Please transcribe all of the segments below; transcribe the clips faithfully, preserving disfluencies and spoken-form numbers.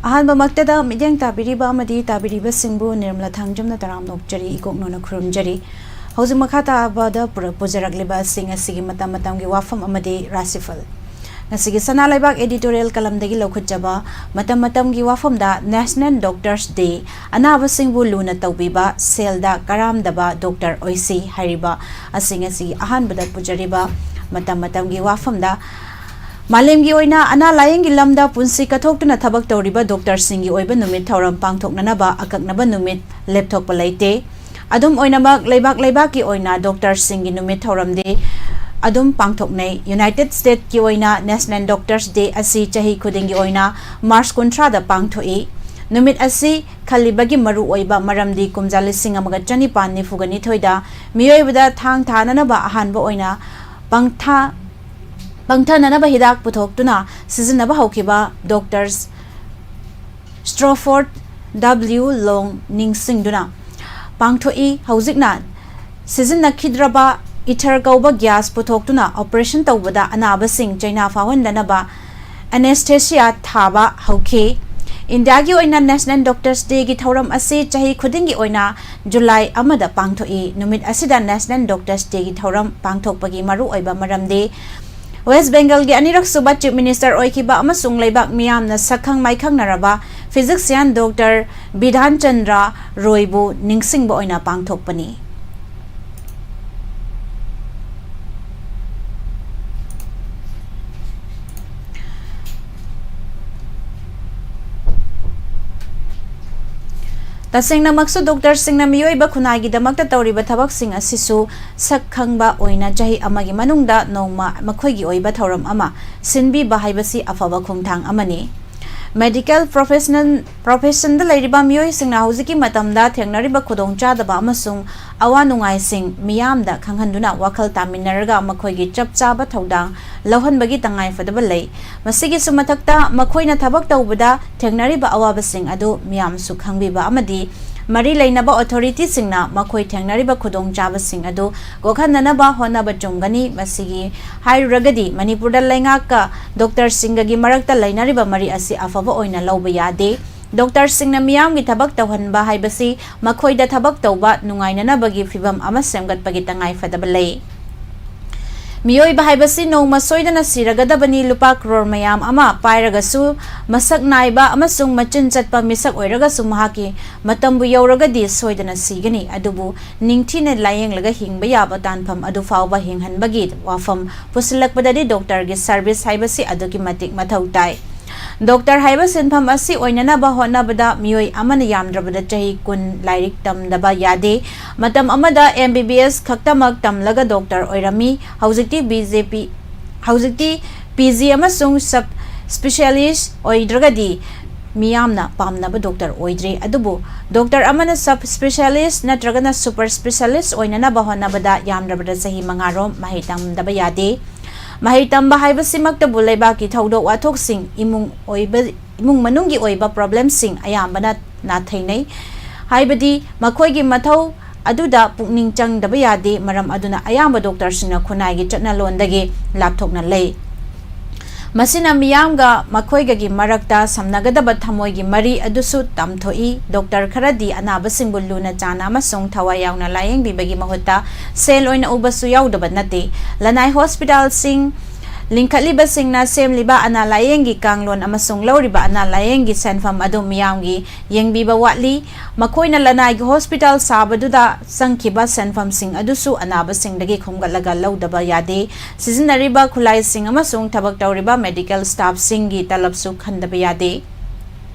ꯑꯍꯥꯟꯕꯃꯛꯇꯗ ꯃꯤꯠꯌꯦꯡ ꯇꯥꯕꯤꯔꯤꯕ ꯑꯃꯗꯤ ꯇꯥꯕꯤꯔꯤꯕꯁꯤꯡꯕꯨ ꯅꯤꯔꯃꯂꯥ ꯊꯥꯡꯖꯝꯅ ꯇꯔꯥꯝꯅ ꯑꯣꯛꯆꯔꯤ, ꯏꯀꯣꯛꯅꯣꯅ ꯈꯨꯔꯨꯝꯖꯔꯤ꯫ ꯍꯧꯖꯤꯛ ꯃꯈꯥ ꯇꯥꯕꯗ ꯄꯨꯔ-, ꯄꯨꯖꯔꯛꯂꯤꯕ ꯑꯁꯤꯡ ꯑꯁꯤꯒꯤ ꯃꯇꯝ ꯃꯇꯝꯒꯤ ꯋꯥꯐꯝ ꯑꯃꯗꯤ ꯔꯥꯁꯤꯐꯜ꯫ ꯉꯁꯤꯒꯤ ꯁꯅꯥ ꯂꯩꯕꯥꯛ editorial columnꯗꯒꯤ ꯂꯧꯈꯠꯆꯕ ꯃꯇꯝ ꯃꯇꯝꯒꯤ ꯋꯥꯐꯝꯗ National Doctors Day, ꯑꯅꯥꯕꯁꯤꯡꯕꯨ ꯂꯨꯅ ꯇꯧꯕꯤꯕ, ꯁꯦꯜꯗ ꯀꯔꯥꯝꯗꯕ ꯗꯣꯛꯇꯔ ꯑꯣꯏꯁꯤ ꯍꯥꯏꯔꯤꯕ ꯑꯁꯤꯡ ꯑꯁꯤꯒꯤ ꯑꯍꯥꯟꯕꯗ ꯄꯨꯖꯔꯤꯕ ꯃꯇꯝ ꯃꯇꯝꯒꯤ ꯋꯥꯐꯝꯗ, ꯃꯥꯂꯦꯝꯒꯤ ꯑꯣꯏꯅ ꯑꯅꯥ ꯂꯥꯌꯦꯡꯒꯤ ꯂꯝꯗ ꯄꯨꯟꯁꯤ ꯀꯠꯊꯣꯛꯇꯨꯅ ꯊꯕꯛ ꯇꯧꯔꯤꯕ ꯗꯣꯛꯇꯔꯁꯤꯡꯒꯤ ꯑꯣꯏꯕ ꯅꯨꯃꯤꯠ ꯊꯧꯔꯝ ꯄꯥꯡꯊꯣꯛꯅꯅꯕ ꯑꯀꯛꯅꯕ ꯅꯨꯃꯤꯠ ꯂꯦꯞꯊꯣꯛꯄ ꯂꯩꯇꯦ꯫ ꯑꯗꯨꯝ ꯑꯣꯏꯅꯃꯛ, ꯂꯩꯕꯥꯛ ꯂꯩꯕꯥꯛꯀꯤ ꯑꯣꯏꯅ ꯗꯣꯛꯇꯔꯁꯤꯡꯒꯤ ꯅꯨꯃꯤꯠ ꯊꯧꯔꯝꯗꯤ ꯑꯗꯨꯝ ꯄꯥꯡꯊꯣꯛꯅꯩ꯫ United Statesꯀꯤ ꯑꯣꯏꯅ National Doctors Day ꯑꯁꯤ ꯆꯍꯤ ꯈꯨꯗꯤꯡꯒꯤ ꯑꯣꯏꯅ March ꯀꯨꯟꯊ꯭ꯔꯥꯗ ꯄꯥꯡꯊꯣꯛꯏ꯫ ꯅꯨꯃꯤꯠ ꯑꯁꯤ ꯈꯜꯂꯤꯕꯒꯤ ꯃꯔꯨ ꯑꯣꯏꯕ ꯃꯔꯝꯗꯤ ꯀꯨꯝꯖꯥ ꯂꯤꯁꯤꯡ ꯑꯃꯒ ꯆꯅꯤꯄꯥꯟ ꯅꯤꯐꯨꯒ ꯅꯤꯊꯣꯏꯗ ꯃꯤꯑꯣꯏꯕꯗ ꯊꯥꯡ ꯊꯥꯅꯅꯕ ꯑꯍꯥꯟꯕ ꯑꯣꯏꯅ ꯄꯪꯊꯥ ꯄꯪꯊꯅꯅꯕ ꯍꯤꯗꯥꯛ ꯄꯨꯊꯣꯛꯇꯨꯅ ꯁꯤꯖꯤꯟꯅꯕ ꯍꯧꯈꯤꯕ ꯗꯣꯛꯇꯔ ꯁ꯭ꯇ꯭ꯔꯣꯐꯣꯔꯗ ꯗꯕ꯭ꯂꯤꯎ ꯂꯣꯡ ꯅꯤꯡꯁꯤꯡꯗꯨꯅ ꯄꯥꯡꯊꯣꯛꯏ꯫ ꯍꯧꯖꯤꯛꯅ ꯁꯤꯖꯤꯟꯅꯈꯤꯗ꯭ꯔꯕ ether ꯀꯧꯕ gas ꯄꯨꯊꯣꯛꯇꯨꯅ operation ꯇꯧꯕꯗ ꯑꯅꯥꯕꯁꯤꯡ ꯆꯩꯅꯥ ꯐꯥꯎꯍꯟꯗꯅꯕ anesthesia ꯊꯥꯕ ꯍꯧꯈꯤ꯫ ꯏꯟꯗꯤꯌꯥꯒꯤ ꯑꯣꯏꯅ National Doctors Dayꯒꯤ ꯊꯧꯔꯝ ꯑꯁꯤ ꯆꯍꯤ ꯈꯨꯗꯤꯡꯒꯤ ꯑꯣꯏꯅ July ꯑꯃꯗ ꯄꯥꯡꯊꯣꯛꯏ꯫ ꯅꯨꯃꯤꯠ ꯑꯁꯤꯗ National Doctors Dayꯒꯤ ꯊꯧꯔꯝ ꯄꯥꯡꯊꯣꯛꯄꯒꯤ ꯃꯔꯨꯑꯣꯏꯕ ꯃꯔꯝꯗꯤ West Bengalꯒꯤ ꯑꯅꯤꯔꯛ ꯁꯨꯕ Chief Minister ꯑꯣꯏꯈꯤꯕ ꯑꯃꯁꯨꯡ ꯂꯩꯕꯥꯛ ꯃꯤꯌꯥꯝꯅ ꯁꯛꯈꯪ ꯃꯥꯏꯈꯪꯅꯔꯕ physician ꯗꯣꯛꯇꯔ ꯕꯤꯙꯥꯟ ꯆꯟꯗ꯭ꯔ ꯔꯣꯏꯕꯨ ꯅꯤꯡꯁꯤꯡꯕ ꯑꯣꯏꯅ ꯄꯥꯡꯊꯣꯛꯄꯅꯤ꯫ ꯇꯁꯦꯡꯅꯃꯛꯁꯨ ꯗꯣꯛꯇꯔꯁꯤꯡꯅ ꯃꯤꯑꯣꯏꯕ ꯈꯨꯟꯅꯥꯏꯒꯤꯗꯃꯛꯇ ꯇꯧꯔꯤꯕ ꯊꯕꯛꯁꯤꯡ ꯑꯁꯤꯁꯨ ꯁꯛ ꯈꯪꯕ ꯑꯣꯏꯅ ꯆꯍꯤ ꯑꯃꯒꯤ ꯃꯅꯨꯡꯗ ꯅꯣꯡꯃ ꯃꯈꯣꯏꯒꯤ ꯑꯣꯏꯕ ꯊꯧꯔꯝ ꯑꯃ ꯁꯤꯟꯕꯤꯕ ꯍꯥꯏꯕꯁꯤ ꯑꯐꯕ ꯈꯣꯡꯊꯥꯡ ꯑꯃꯅꯤ꯫ Medical professional, professionꯗ ꯂꯩꯔꯤꯕ ꯃꯤꯑꯣꯏꯁꯤꯡꯅ ꯍꯧꯖꯤꯛꯀꯤ ꯃꯇꯝꯗ ꯊꯦꯡꯅꯔꯤꯕ ꯈꯨꯗꯣꯡꯆꯥꯗꯕ ꯑꯃꯁꯨꯡ ꯑꯋꯥ ꯅꯨꯡꯉꯥꯏꯁꯤꯡ ꯃꯤꯌꯥꯝꯗ ꯈꯪꯍꯟꯗꯨꯅ ꯋꯥꯈꯜ ꯇꯥꯃꯤꯟꯅꯔꯒ ꯃꯈꯣꯏꯒꯤ ꯆꯞ ꯆꯥꯕ ꯊꯧꯗꯥꯡ ꯂꯧꯍꯟꯕꯒꯤ ꯇꯉꯥꯏꯐꯗꯕ ꯂꯩ꯫ ꯃꯁꯤꯒꯤꯁꯨ ꯃꯊꯛꯇ, ꯃꯈꯣꯏꯅ ꯊꯕꯛ ꯇꯧꯕꯗ ꯊꯦꯡꯅꯔꯤꯕ ꯑꯋꯥꯕꯁꯤꯡ ꯑꯗꯨ ꯃꯤꯌꯥꯝꯁꯨ ꯈꯪꯕꯤꯕ ꯑꯃꯗꯤ ꯃꯔꯤ ꯂꯩꯅꯕ ꯑꯣꯊꯣꯔꯤꯇꯤꯁꯤꯡꯅ ꯃꯈꯣꯏ ꯊꯦꯡꯅꯔꯤꯕ ꯈꯨꯗꯣꯡꯆꯥꯕꯁꯤꯡ ꯑꯗꯨ ꯀꯣꯛꯍꯟꯅꯅꯕ ꯍꯣꯠꯅꯕ ꯆꯨꯝꯒꯅꯤ꯫ ꯃꯁꯤꯒꯤ ꯍꯥꯏꯔꯨꯔꯒꯗꯤ ꯃꯅꯤꯄꯨꯔꯗ ꯂꯩꯉꯥꯛꯀ ꯗꯣꯛꯇꯔꯁꯤꯡꯒꯒꯤ ꯃꯔꯛꯇ ꯂꯩꯅꯔꯤꯕ ꯃꯔꯤ ꯑꯁꯤ ꯑꯐꯕ ꯑꯣꯏꯅ ꯂꯧꯕ ꯌꯥꯗꯦ꯫ ꯗꯣꯛꯇꯔꯁꯤꯡꯅ ꯃꯤꯌꯥꯝꯒꯤ ꯊꯕꯛ ꯇꯧꯍꯟꯕ ꯍꯥꯏꯕꯁꯤ ꯃꯈꯣꯏꯗ ꯊꯕꯛ ꯇꯧꯕ ꯅꯨꯡꯉꯥꯏꯅꯅꯕꯒꯤ ꯐꯤꯚꯝ ꯑꯃ ꯁꯦꯝꯒꯠꯄꯒꯤ ꯇꯉꯥꯏꯐꯗꯕ ꯂꯩ꯫ ꯃꯤꯑꯣꯏꯕ ꯍꯥꯏꯕꯁꯤ ꯅꯣꯡꯃ ꯁꯣꯏꯗꯅ ꯁꯤꯔꯒꯗꯕꯅꯤ꯫ ꯂꯨꯄꯥ ꯀ꯭ꯔꯣꯔ ꯃꯌꯥꯝ ꯑꯃ ꯄꯥꯏꯔꯒꯁꯨ, ꯃꯁꯛ ꯅꯥꯏꯕ ꯑꯃꯁꯨꯡ ꯃꯆꯤꯟ ꯆꯠꯄ ꯃꯤꯁꯛ ꯑꯣꯏꯔꯒꯁꯨ, ꯃꯍꯥꯛꯀꯤ ꯃꯇꯝꯕꯨ ꯌꯧꯔꯒꯗꯤ ꯁꯣꯏꯗꯅ ꯁꯤꯒꯅꯤ꯫ ꯑꯗꯨꯕꯨ ꯅꯤꯡꯊꯤꯅ ꯂꯥꯌꯦꯡꯂꯒ ꯍꯤꯡꯕ ꯌꯥꯕ ꯇꯥꯟꯐꯝ ꯑꯗꯨ ꯐꯥꯎꯕ ꯍꯤꯡꯍꯟꯕꯒꯤ ꯋꯥꯐꯝ ꯄꯨꯁꯤꯜꯂꯛꯄꯗꯗꯤ ꯗꯣꯛꯇꯔꯒꯤ ꯁꯔꯚꯤꯁ ꯍꯥꯏꯕꯁꯤ ꯑꯗꯨꯛꯀꯤ ꯃꯇꯤꯛ ꯃꯊꯧ ꯇꯥꯏ꯫ ꯗꯣꯛꯇꯔ ꯍꯥꯏꯕ ꯁꯤꯟꯐꯝ ꯑꯁꯤ ꯑꯣꯏꯅꯅꯕ ꯍꯣꯠꯅꯕꯗ ꯃꯤꯑꯣꯏ ꯑꯃꯅ ꯌꯥꯝꯗ꯭ꯔꯕꯗ ꯆꯍꯤ ꯀꯨꯟ ꯂꯥꯏꯔꯤꯛ ꯇꯝꯗꯕ ꯌꯥꯗꯦ꯫ ꯃꯇꯝ ꯑꯃꯗ M B B S ꯈꯛꯇꯃꯛ ꯇꯝꯂꯒ ꯗꯣꯛꯇꯔ ꯑꯣꯏꯔꯝꯃꯤ꯫ ꯍꯧꯖꯤꯛꯇꯤ B J P, ꯍꯧꯖꯤꯛꯇꯤ P G ꯑꯃꯁꯨꯡ ꯁꯕ ꯁ꯭ꯄꯦꯁꯤꯌꯦꯂꯤꯁ ꯑꯣꯏꯗ꯭ꯔꯒꯗꯤ ꯃꯤꯌꯥꯝꯅ ꯄꯥꯝꯅꯕ ꯗꯣꯛꯇꯔ ꯑꯣꯏꯗ꯭ꯔꯦ꯫ ꯑꯗꯨꯕꯨ ꯗꯣꯛꯇꯔ ꯑꯃꯅ ꯁꯕ ꯁ꯭ꯄꯦꯁꯤꯌꯦꯂꯤꯁ ꯅꯠꯇ꯭ꯔꯒꯅ ꯁꯨꯄꯔ ꯁ꯭ꯄꯦꯁꯤꯌꯦꯂꯤꯁ ꯑꯣꯏꯅꯅꯕ ꯍꯣꯠꯅꯕꯗ ꯌꯥꯝꯗ꯭ꯔꯕꯗ ꯆꯍꯤ ꯃꯉꯥꯔꯣꯝ ꯃꯍꯩ ꯇꯝꯗꯕ ꯌꯥꯗꯦ꯫ ꯃꯍꯩ ꯇꯝꯕ ꯍꯥꯏꯕꯁꯤꯃꯛꯇꯕꯨ ꯂꯩꯕꯥꯛꯀꯤ ꯊꯧꯗꯣꯛ ꯋꯥꯊꯣꯛꯁꯤꯡ, ꯏꯃꯨꯡ ꯑꯣꯏꯕ, ꯏꯃꯨꯡ ꯃꯅꯨꯡꯒꯤ ꯑꯣꯏꯕ ꯄ꯭ꯔꯣꯕ꯭ꯂꯦꯝꯁꯤꯡ ꯑꯌꯥꯝꯕꯅ ꯅꯥꯊꯩꯅꯩ꯫ ꯍꯥꯏꯕꯗꯤ ꯃꯈꯣꯏꯒꯤ ꯃꯊꯧ ꯑꯗꯨꯗ ꯄꯨꯛꯅꯤꯡ ꯆꯪꯗꯕ ꯌꯥꯗꯦ꯫ ꯃꯔꯝ ꯑꯗꯨꯅ ꯑꯌꯥꯝꯕ ꯗꯣꯛꯇꯔꯁꯤꯡꯅ ꯈꯨꯟꯅꯥꯏꯒꯤ ꯆꯠꯅꯂꯣꯟꯗꯒꯤ ꯂꯥꯞꯊꯣꯛꯅ ꯂꯩ꯫ ꯃꯁꯤꯅ ꯃꯤꯌꯥꯝꯒ ꯃꯈꯣꯏꯒꯒꯤ ꯃꯔꯛꯇ ꯁꯝꯅꯒꯗꯕ ꯊꯃꯣꯏꯒꯤ ꯃꯔꯤ ꯑꯗꯨꯁꯨ ꯇꯝꯊꯣꯛꯏ꯫ ꯗꯣꯛꯇꯔ ꯈꯔꯗꯤ ꯑꯅꯥꯕꯁꯤꯡꯕꯨ ꯂꯨꯅ ꯆꯥꯟꯅ ꯑꯃꯁꯨꯡ ꯊꯋꯥꯏ ꯌꯥꯎꯅ ꯂꯥꯌꯦꯡꯕꯤꯕꯒꯤ ꯃꯍꯨꯠꯇ ꯁꯦꯜ ꯑꯣꯏꯅ ꯎꯕꯁꯨ ꯌꯥꯎꯗꯕ ꯅꯠꯇꯦ꯫ ꯂꯅꯥꯏ ꯍꯣꯁꯄꯤꯇꯥꯜꯁꯤꯡ ꯂꯤꯡꯈꯠꯂꯤꯕꯁꯤꯡꯅ ꯁꯦꯝꯂꯤꯕ ꯑꯅꯥ ꯂꯥꯌꯦꯡꯒꯤ ꯀꯥꯡꯂꯣꯟ ꯑꯃꯁꯨꯡ ꯂꯧꯔꯤꯕ ꯑꯅꯥ ꯂꯥꯌꯦꯡꯒꯤ ꯁꯦꯟꯐꯝ ꯑꯗꯨ ꯃꯤꯌꯥꯝꯒꯤ ꯌꯦꯡꯕꯤꯕ ꯋꯥꯠꯂꯤ꯫ ꯃꯈꯣꯏꯅ ꯂꯅꯥꯏꯒꯤ ꯍꯣꯁꯄꯤꯇꯥꯜ ꯁꯥꯕꯗꯨꯗ ꯆꯪꯈꯤꯕ ꯁꯦꯟꯐꯝꯁꯤꯡ ꯑꯗꯨꯁꯨ ꯑꯅꯥꯕꯁꯤꯡꯗꯒꯤ ꯈꯣꯝꯒꯠꯂꯒ ꯂꯧꯗꯕ ꯌꯥꯗꯦ꯫ ꯁꯤꯖꯤꯟꯅꯔꯤꯕ ꯈꯨꯠꯂꯥꯏꯁꯤꯡ ꯑꯃꯁꯨꯡ ꯊꯕꯛ ꯇꯧꯔꯤꯕ ꯃꯦꯗꯤꯀꯦꯜ ꯁ꯭ꯇꯥꯐꯁꯤꯡꯒꯤ ꯇꯂꯕꯁꯨ ꯈꯟꯗꯕ ꯌꯥꯗꯦ꯫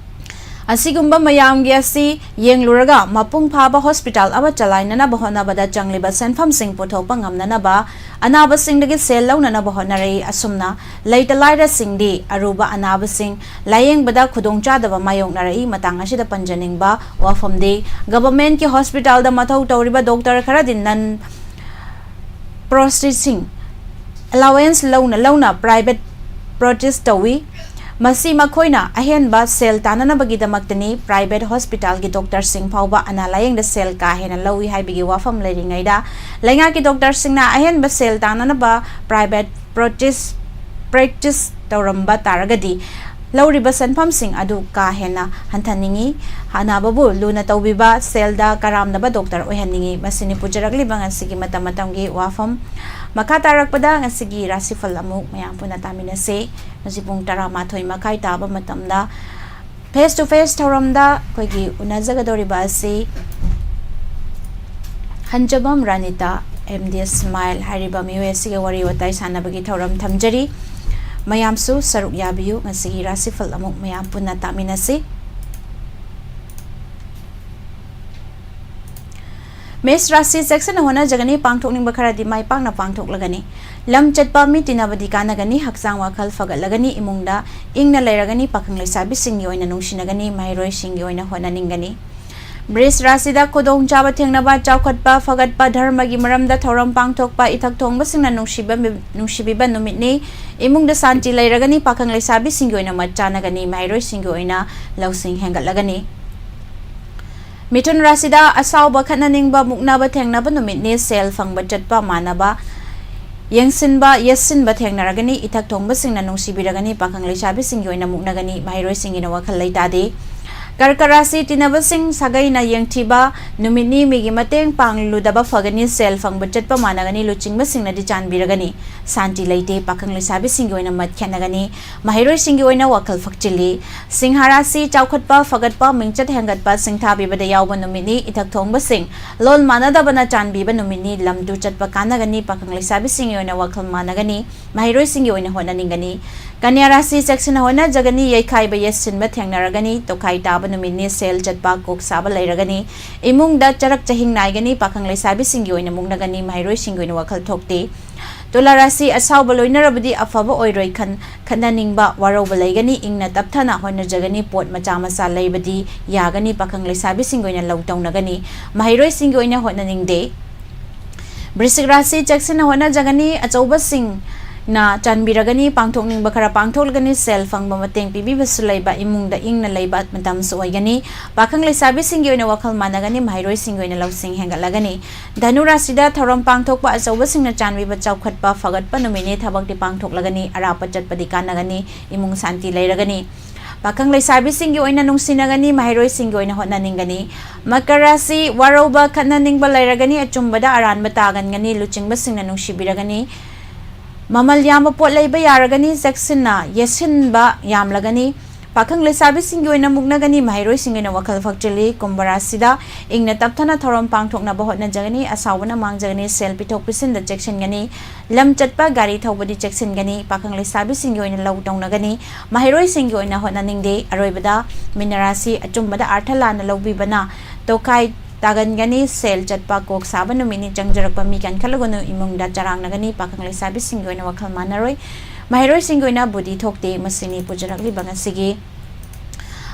ꯑꯁꯤꯒꯨꯝꯕ ꯃꯌꯥꯝꯒꯤ ꯑꯁꯤ ꯌꯦꯡꯂꯨꯔꯒ, ꯃꯄꯨꯡ ꯐꯥꯕ ꯍꯣꯁꯄꯤꯇꯥꯜ ꯑꯃ ꯆꯂꯥꯏꯅꯅꯕ ꯍꯣꯠꯅꯕꯗ ꯆꯪꯂꯤꯕ ꯁꯦꯟꯐꯝꯁꯤꯡ ꯄꯨꯊꯣꯛꯄ ꯉꯝꯅꯅꯕ ꯑꯅꯥꯕꯁꯤꯡꯗꯒꯤ ꯁꯦꯜ ꯂꯧꯅꯅꯕ ꯍꯣꯠꯅꯔꯛꯏ꯫ ꯑꯁꯨꯝꯅ ꯂꯩꯇ ꯂꯥꯏꯔꯁꯤꯡꯗꯤ ꯑꯔꯨꯕ ꯑꯅꯥꯕꯁꯤꯡ ꯂꯥꯌꯦꯡꯕꯗ ꯈꯨꯗꯣꯡꯆꯥꯗꯕ ꯃꯥꯌꯣꯛꯅꯔꯛꯏ꯫ ꯃꯇꯥꯡ ꯑꯁꯤꯗ ꯄꯟꯖꯅꯤꯡꯕ ꯋꯥꯐꯝꯗꯤ, ꯒꯚꯔꯟꯃꯦꯟꯠꯀꯤ ꯍꯣꯁꯄꯤꯇꯥꯜꯗ ꯃꯊꯧ ꯇꯧꯔꯤꯕ ꯗꯣꯛꯇꯔ ꯈꯔꯗꯤ ꯅꯟ ꯄ꯭ꯔꯣꯁꯇꯤꯁꯤꯡ ꯑꯦꯂꯥꯋꯦꯟꯁ ꯂꯧꯅ ꯂꯧꯅ ꯄ꯭ꯔꯥꯏꯚꯦꯠ ꯄ꯭ꯔꯦꯛꯇꯤꯁ ꯇꯧꯏ꯫ ꯃꯁꯤ ꯃꯈꯣꯏꯅ ꯑꯍꯦꯟꯕ ꯁꯦꯜ ꯇꯥꯟꯅꯅꯕꯒꯤꯗꯃꯛꯇꯅꯤ꯫ Private hospitalꯒꯤ doctorꯁꯤꯡ ꯐꯥꯎꯕ ꯑꯅꯥ ꯂꯥꯌꯦꯡꯗ ꯁꯦꯜ ꯀꯥ ꯍꯦꯟꯅ ꯂꯧꯏ ꯍꯥꯏꯕꯒꯤ ꯋꯥꯐꯝ ꯂꯩꯔꯤꯉꯩꯗ, ꯂꯩꯉꯥꯛꯀꯤ doctorꯁꯤꯡꯅ ꯑꯍꯦꯟꯕ ꯁꯦꯜ ꯇꯥꯟꯅꯅꯕ private practice practice ꯇꯧꯔꯝꯕ ꯇꯥꯔꯒꯗꯤ, ꯂꯧꯔꯤꯕ ꯁꯦꯟꯐꯝꯁꯤꯡ ꯑꯗꯨ ꯀꯥ ꯍꯦꯟꯅ ꯍꯟꯊꯅꯤꯡꯏ꯫ ꯑꯅꯥꯕꯕꯨ ꯂꯨꯅ ꯇꯧꯕꯤꯕ, ꯁꯦꯜꯗ ꯀꯔꯥꯝꯅꯕ doctor ꯑꯣꯏꯍꯟꯅꯤꯡꯏ꯫ ꯃꯁꯤꯅꯤ ꯄꯨꯖꯔꯛꯂꯤꯕ ꯉꯁꯤꯒꯤ ꯃꯇꯝ ꯃꯇꯝꯒꯤ ꯋꯥꯐꯝ꯫ ꯃꯈꯥ ꯇꯥꯔꯛꯄꯗ ꯉꯁꯤꯒꯤ ꯔꯥꯁꯤꯐꯜ ꯑꯃꯨꯛ ꯃꯌꯥꯝ ꯄꯨꯟꯅ ꯇꯥꯃꯤꯟꯅꯁꯤ꯫ ꯉꯁꯤ ꯄꯨꯡ ꯇꯔꯥꯃꯥꯊꯣꯏ ꯃꯈꯥꯏ ꯇꯥꯕ ꯃꯇꯝꯗ face to face ꯊꯧꯔꯝꯗ ꯑꯩꯈꯣꯏꯒꯤ ꯎꯅꯖꯒꯗꯧꯔꯤꯕ ꯑꯁꯤ ꯍꯟꯖꯕꯝ ꯔꯥꯅꯤꯇꯥ, MD Smile ꯍꯥꯏꯔꯤꯕ ꯃꯤꯑꯣꯏ ꯑꯁꯤꯒ ꯋꯥꯔꯤ ꯋꯥꯇꯥꯏ ꯁꯥꯟꯅꯕꯒꯤ ꯊꯧꯔꯝ ꯊꯝꯖꯔꯤ꯫ ꯃꯌꯥꯝꯁꯨ ꯁꯔꯨꯛ ꯌꯥꯕꯤꯌꯨ꯫ ꯉꯁꯤꯒꯤ ꯔꯥꯁꯤꯐꯜ ꯑꯃꯨꯛ ꯃꯌꯥꯝ ꯄꯨꯟꯅ ꯇꯥꯃꯤꯟꯅꯁꯤ꯫ ꯃꯦꯁ ꯔꯥꯁꯤ ꯆꯦꯛꯁꯤꯟꯅ ꯍꯣꯠꯅꯖꯒꯅꯤ꯫ ꯄꯥꯡꯊꯣꯛꯅꯤꯡꯕ ꯈꯔꯗꯤ ꯃꯥꯏ ꯄꯥꯛꯅ ꯄꯥꯡꯊꯣꯛꯂꯒꯅꯤ꯫ ꯂꯝ ꯆꯠꯄ, ꯃꯤ ꯇꯤꯟꯅꯕꯗꯤ ꯀꯥꯟꯅꯒꯅꯤ꯫ ꯍꯛꯆꯥꯡ ꯋꯥꯈꯜ ꯐꯒꯠꯂꯒꯅꯤ꯫ ꯏꯃꯨꯡꯗ ꯏꯪꯅ ꯂꯩꯔꯒꯅꯤ꯫ ꯄꯥꯈꯪ ꯂꯩꯁꯥꯕꯤꯁꯤꯡꯒꯤ ꯑꯣꯏꯅ ꯅꯨꯡꯁꯤꯅꯒꯅꯤ꯫ ꯃꯍꯩꯔꯣꯏꯁꯤꯡꯒꯤ ꯑꯣꯏꯅ ꯍꯣꯠꯅꯅꯤꯡꯒꯅꯤ꯫ ꯕ꯭ꯔꯤꯖ ꯔꯥꯁꯤꯗ ꯈꯨꯗꯣꯡꯆꯥꯕ ꯊꯦꯡꯅꯕ, ꯆꯥꯎꯈꯠꯄ, ꯐꯒꯠꯄ, ꯙꯔꯃꯒꯤ ꯃꯔꯝꯗ ꯊꯧꯔꯝ ꯄꯥꯡꯊꯣꯛꯄ, ꯏꯊꯛ ꯊꯣꯡꯕꯁꯤꯡꯅ ꯅꯨꯡꯁꯤꯕ, ꯅꯨꯡꯁꯤꯕꯤꯕ ꯅꯨꯃꯤꯠꯅꯤ꯫ ꯏꯃꯨꯡꯗ ꯁꯥꯟꯇꯤ ꯂꯩꯔꯒꯅꯤ꯫ ꯄꯥꯈꯪ ꯂꯩꯁꯥꯕꯤꯁꯤꯡꯒꯤ ꯑꯣꯏꯅ ꯃꯠ ꯆꯥꯅꯒꯅꯤ꯫ ꯃꯍꯩꯔꯣꯏꯁꯤꯡꯒꯤ ꯑꯣꯏꯅ ꯂꯧꯁꯤꯡ ꯍꯦꯟꯒꯠꯂꯒꯅꯤ꯫ ꯃꯤꯊꯨꯟ ꯔꯥꯁꯤꯗ ꯑꯁꯥꯎꯕ, ꯈꯠꯅꯅꯤꯡꯕ, ꯃꯨꯛꯅꯕ ꯊꯦꯡꯅꯕ ꯅꯨꯃꯤꯠꯅꯤ꯫ ꯁꯦꯜ ꯐꯪꯕ ꯆꯠꯄ ꯃꯥꯟꯅꯕ, ꯌꯦꯡꯁꯤꯟꯕ, ꯌꯦꯠꯁꯤꯟꯕ ꯊꯦꯡꯅꯔꯒꯅꯤ꯫ ꯏꯊꯛ ꯊꯣꯡꯕꯁꯤꯡꯅ ꯅꯨꯡꯁꯤꯕꯤꯔꯒꯅꯤ꯫ ꯄꯥꯈꯪ ꯂꯩꯁꯥꯕꯤꯁꯤꯡꯒꯤ ꯑꯣꯏꯅ ꯃꯨꯛꯅꯒꯅꯤ꯫ ꯃꯍꯩꯔꯣꯏꯁꯤꯡꯒꯤꯅ ꯋꯥꯈꯜ ꯂꯩꯇꯥꯗꯦ꯫ ꯀꯔꯀ ꯔꯥꯁꯤ ꯇꯤꯟꯅꯕꯁꯤꯡ ꯁꯥꯒꯩꯅ ꯌꯦꯡꯊꯤꯕ ꯅꯨꯃꯤꯠꯅꯤ꯫ ꯃꯤꯒꯤ ꯃꯇꯦꯡ ꯄꯥꯡꯂꯨꯗꯕ ꯐꯒꯅꯤ꯫ ꯁꯦꯜ ꯐꯪꯕ ꯆꯠꯄ ꯃꯥꯟꯅꯒꯅꯤ꯫ ꯂꯨꯆꯤꯡꯕꯁꯤꯡꯅꯗꯤ ꯆꯥꯟꯕꯤꯔꯒꯅꯤ꯫ ꯁꯥꯟꯇꯤ ꯂꯩꯇꯦ꯫ ꯄꯥꯈꯪ ꯂꯩꯁꯥꯕꯤꯁꯤꯡꯒꯤ ꯑꯣꯏꯅ ꯃꯠ ꯈꯦꯠꯅꯒꯅꯤ꯫ ꯃꯍꯩꯔꯣꯏꯁꯤꯡꯒꯤ ꯑꯣꯏꯅ ꯋꯥꯈꯜ ꯐꯛꯆꯤꯜꯂꯤ꯫ ꯁꯤꯡꯍ ꯔꯥꯁꯤ ꯆꯥꯎꯈꯠꯄ, ꯐꯒꯠꯄ, ꯃꯤꯡꯆꯠ ꯍꯦꯟꯒꯠꯄ, ꯁꯤꯡꯊꯥꯕꯤꯕꯗ ꯌꯥꯎꯕ ꯅꯨꯃꯤꯠꯅꯤ꯫ ꯏꯊꯛ ꯊꯣꯡꯕꯁꯤꯡ ꯂꯣꯜ ꯃꯥꯟꯅꯗꯕꯅ ꯆꯥꯟꯕꯤꯕ ꯅꯨꯃꯤꯠꯅꯤ꯫ ꯂꯝ ꯇꯨꯔ ꯆꯠꯄ ꯀꯥꯟꯅꯒꯅꯤ꯫ ꯄꯥꯈꯪ ꯂꯩꯁꯥꯕꯤꯁꯤꯡꯒꯤ ꯑꯣꯏꯅ ꯋꯥꯈꯜ ꯃꯥꯟꯅꯒꯅꯤ꯫ ꯃꯍꯩꯔꯣꯏꯁꯤꯡꯒꯤ ꯑꯣꯏꯅ ꯍꯣꯠꯅꯅꯤꯡꯒꯅꯤ꯫ ꯀꯟꯌꯥ ꯔꯥꯁꯤ ꯆꯦꯛꯁꯤꯟꯅ ꯍꯣꯠꯅꯖꯒꯅꯤ꯫ ꯌꯩꯈꯥꯏꯕ ꯌꯦꯠꯁꯤꯟꯕ ꯊꯦꯡꯅꯔꯒꯅꯤ꯫ ꯇꯣꯈꯥꯏ ꯇꯥꯕ ꯅꯨꯃꯤꯠꯅꯤ꯫ ꯁꯦꯜ ꯆꯠꯄ ꯀꯣꯛ ꯁꯥꯕ ꯂꯩꯔꯒꯅꯤ꯫ ꯏꯃꯨꯡꯗ ꯆꯔꯛ ꯆꯍꯤꯡ ꯅꯥꯏꯒꯅꯤ꯫ ꯄꯥꯈꯪ ꯂꯩꯁꯥꯕꯤꯁꯤꯡꯒꯤ ꯑꯣꯏꯅ ꯃꯨꯛꯅꯒꯅꯤ꯫ ꯃꯍꯩꯔꯣꯏꯁꯤꯡꯒꯤ ꯑꯣꯏꯅ ꯋꯥꯈꯜ ꯊꯣꯛꯇꯦ꯫ ꯇꯨꯂꯥ ꯔꯥꯁꯤ ꯑꯁꯥꯎꯕ ꯂꯣꯏꯅꯔꯕꯗꯤ ꯑꯐꯕ ꯑꯣꯏꯔꯣꯏ꯫ ꯈꯟ-, ꯈꯠꯅꯅꯤꯡꯕ, ꯋꯥꯔꯧꯕ ꯂꯩꯒꯅꯤ꯫ ꯏꯪꯅ ꯇꯞꯊꯅ ꯍꯣꯠꯅꯖꯒꯅꯤ꯫ ꯄꯣꯠ ꯃꯆꯥ ꯃꯆꯥ ꯂꯩꯕꯗꯤ ꯌꯥꯒꯅꯤ꯫ ꯄꯥꯈꯪ ꯂꯩꯁꯥꯕꯤꯁꯤꯡꯒꯤ ꯑꯣꯏꯅ ꯂꯧ ꯇꯧꯅꯒꯅꯤ꯫ ꯃꯍꯩꯔꯣꯏꯁꯤꯡꯒꯤ ꯑꯣꯏꯅ ꯍꯣꯠꯅꯅꯤꯡꯗꯦ꯫ ꯕ꯭ꯔꯤꯁꯤꯛ ꯔꯥꯁꯤ ꯆꯦꯛꯁꯤꯟꯅ ꯍꯣꯠꯅꯖꯒꯅꯤ꯫ ꯑꯆꯧꯕꯁꯤꯡ ꯅ ꯆꯥꯟꯕꯤꯔꯒꯅꯤ꯫ ꯄꯥꯡꯊꯣꯛꯅꯤꯡꯕ ꯈꯔ ꯄꯥꯡꯊꯣꯛꯂꯒꯅꯤ꯫ ꯁꯦꯜ ꯐꯪꯕ ꯃꯇꯦꯡ ꯄꯤꯕꯤꯕꯁꯨ ꯂꯩꯕ, ꯏꯃꯨꯡꯗ ꯏꯪꯅ ꯂꯩꯕ ꯃꯇꯝꯁꯨ ꯑꯣꯏꯒꯅꯤ꯫ ꯄꯥꯈꯪ ꯂꯩꯁꯥꯕꯤꯁꯤꯡꯒꯤ ꯑꯣꯏꯅ ꯋꯥꯈꯜ ꯃꯥꯟꯅꯒꯅꯤ꯫ ꯃꯍꯩꯔꯣꯏꯁꯤꯡꯒꯤ ꯑꯣꯏꯅ ꯂꯧꯁꯤꯡ ꯍꯦꯟꯒꯠꯂꯒꯅꯤ꯫ ꯙꯅꯨ ꯔꯥꯁꯤꯗ ꯊꯧꯔꯝ ꯄꯥꯡꯊꯣꯛꯄ, ꯑꯆꯧꯕꯁꯤꯡꯅ ꯆꯥꯟꯕꯤꯕ, ꯆꯥꯎꯈꯠꯄ, ꯐꯒꯠꯄ ꯅꯨꯃꯤꯠꯅꯤ꯫ ꯊꯕꯛꯇꯤ ꯄꯥꯡꯊꯣꯛꯂꯒꯅꯤ꯫ ꯑꯔꯥꯞꯄ ꯆꯠꯄꯗꯤ ꯀꯥꯟꯅꯒꯅꯤ꯫ ꯏꯃꯨꯡ ꯁꯥꯟꯇꯤ ꯂꯩꯔꯒꯅꯤ꯫ ꯄꯥꯈꯪ ꯂꯩꯁꯥꯕꯤꯁꯤꯡꯒꯤ ꯑꯣꯏꯅ ꯅꯨꯡꯁꯤꯅꯒꯅꯤ꯫ ꯃꯍꯩꯔꯣꯏꯁꯤꯡꯒꯤ ꯑꯣꯏꯅ ꯍꯣꯠꯅꯅꯤꯡꯒꯅꯤ꯫ ꯃꯀꯔ ꯔꯥꯁꯤ, ꯋꯥꯔꯧꯕ, ꯈꯠꯅꯅꯤꯡꯕ ꯂꯩꯔꯒꯅꯤ꯫ ꯑꯆꯨꯝꯕꯗ ꯑꯔꯥꯟꯕ ꯇꯥꯒꯟꯒꯅꯤ꯫ ꯂꯨꯆꯤꯡꯕꯁꯤꯡꯅ ꯅꯨꯡꯁꯤꯕꯤꯔꯒꯅꯤ꯫ ꯃꯃꯜ ꯌꯥꯝꯕ ꯄꯣꯠ ꯂꯩꯕ ꯌꯥꯔꯒꯅꯤ꯫ ꯆꯦꯛꯁꯤꯟꯅ ꯌꯦꯠꯁꯤꯟꯕ ꯌꯥꯝꯂꯒꯅꯤ꯫ ꯄꯥꯈꯪ ꯂꯩꯁꯥꯕꯤꯁꯤꯡꯒꯤ ꯑꯣꯏꯅ ꯃꯨꯛꯅꯒꯅꯤ꯫ ꯃꯍꯩꯔꯣꯏꯁꯤꯡꯒꯤ ꯑꯣꯏꯅ ꯋꯥꯈꯜ ꯐꯛꯆꯤꯜꯂꯤ꯫ ꯀꯨꯝꯚ ꯔꯥꯁꯤꯗ ꯏꯪꯅ ꯇꯞꯊꯅ ꯊꯧꯔꯝ ꯄꯥꯡꯊꯣꯛꯅꯕ ꯍꯣꯠꯅꯖꯒꯅꯤ꯫ ꯑꯁꯥꯎꯕꯅ ꯃꯥꯡꯖꯒꯅꯤ꯫ ꯁꯦꯜ ꯄꯤꯊꯣꯛ ꯄꯤꯁꯤꯟꯗ ꯆꯦꯛꯁꯤꯟꯒꯅꯤ꯫ ꯂꯝ ꯆꯠꯄ, ꯒꯥꯔꯤ ꯊꯧꯕꯗꯤ ꯆꯦꯛꯁꯤꯟꯒꯅꯤ꯫ ꯄꯥꯈꯪ ꯂꯩꯁꯥꯕꯤꯁꯤꯡꯒꯤ ꯑꯣꯏꯅ ꯂꯧ ꯇꯧꯅꯒꯅꯤ꯫ ꯃꯍꯩꯔꯣꯏꯁꯤꯡꯒꯤ ꯑꯣꯏꯅ ꯍꯣꯠꯅꯅꯤꯡꯗꯦ꯫ ꯑꯔꯣꯏꯕꯗ ꯃꯤꯅ ꯔꯥꯁꯤ, ꯑꯆꯨꯝꯕꯗ ꯑꯥꯔꯊ ꯂꯥꯟꯅ ꯂꯧꯕꯤꯕꯅ ꯇꯣꯈꯥꯏ ꯇꯥꯒꯟꯒꯅꯤ꯫ ꯁꯦꯜ ꯆꯠꯄ ꯀꯣꯛ ꯁꯥꯕ ꯅꯨꯃꯤꯠꯅꯤ꯫ ꯆꯪꯖꯔꯛꯄ ꯃꯤ ꯀꯟꯈꯠꯂꯒꯅꯨ꯫ ꯏꯃꯨꯡꯗ ꯆꯔꯥꯡꯅꯒꯅꯤ꯫ ꯄꯥꯈꯪ ꯂꯩꯁꯥꯕꯤꯁꯤꯡꯒꯤ ꯑꯣꯏꯅ ꯋꯥꯈꯜ ꯃꯥꯟꯅꯔꯣꯏ꯫ ꯃꯍꯩꯔꯣꯏꯁꯤꯡꯒꯤ ꯑꯣꯏꯅ ꯕꯨꯙꯤ ꯊꯣꯛꯇꯦ꯫ ꯃꯁꯤꯅꯤ ꯄꯨꯖꯔꯛꯂꯤꯕ ꯉꯁꯤꯒꯤ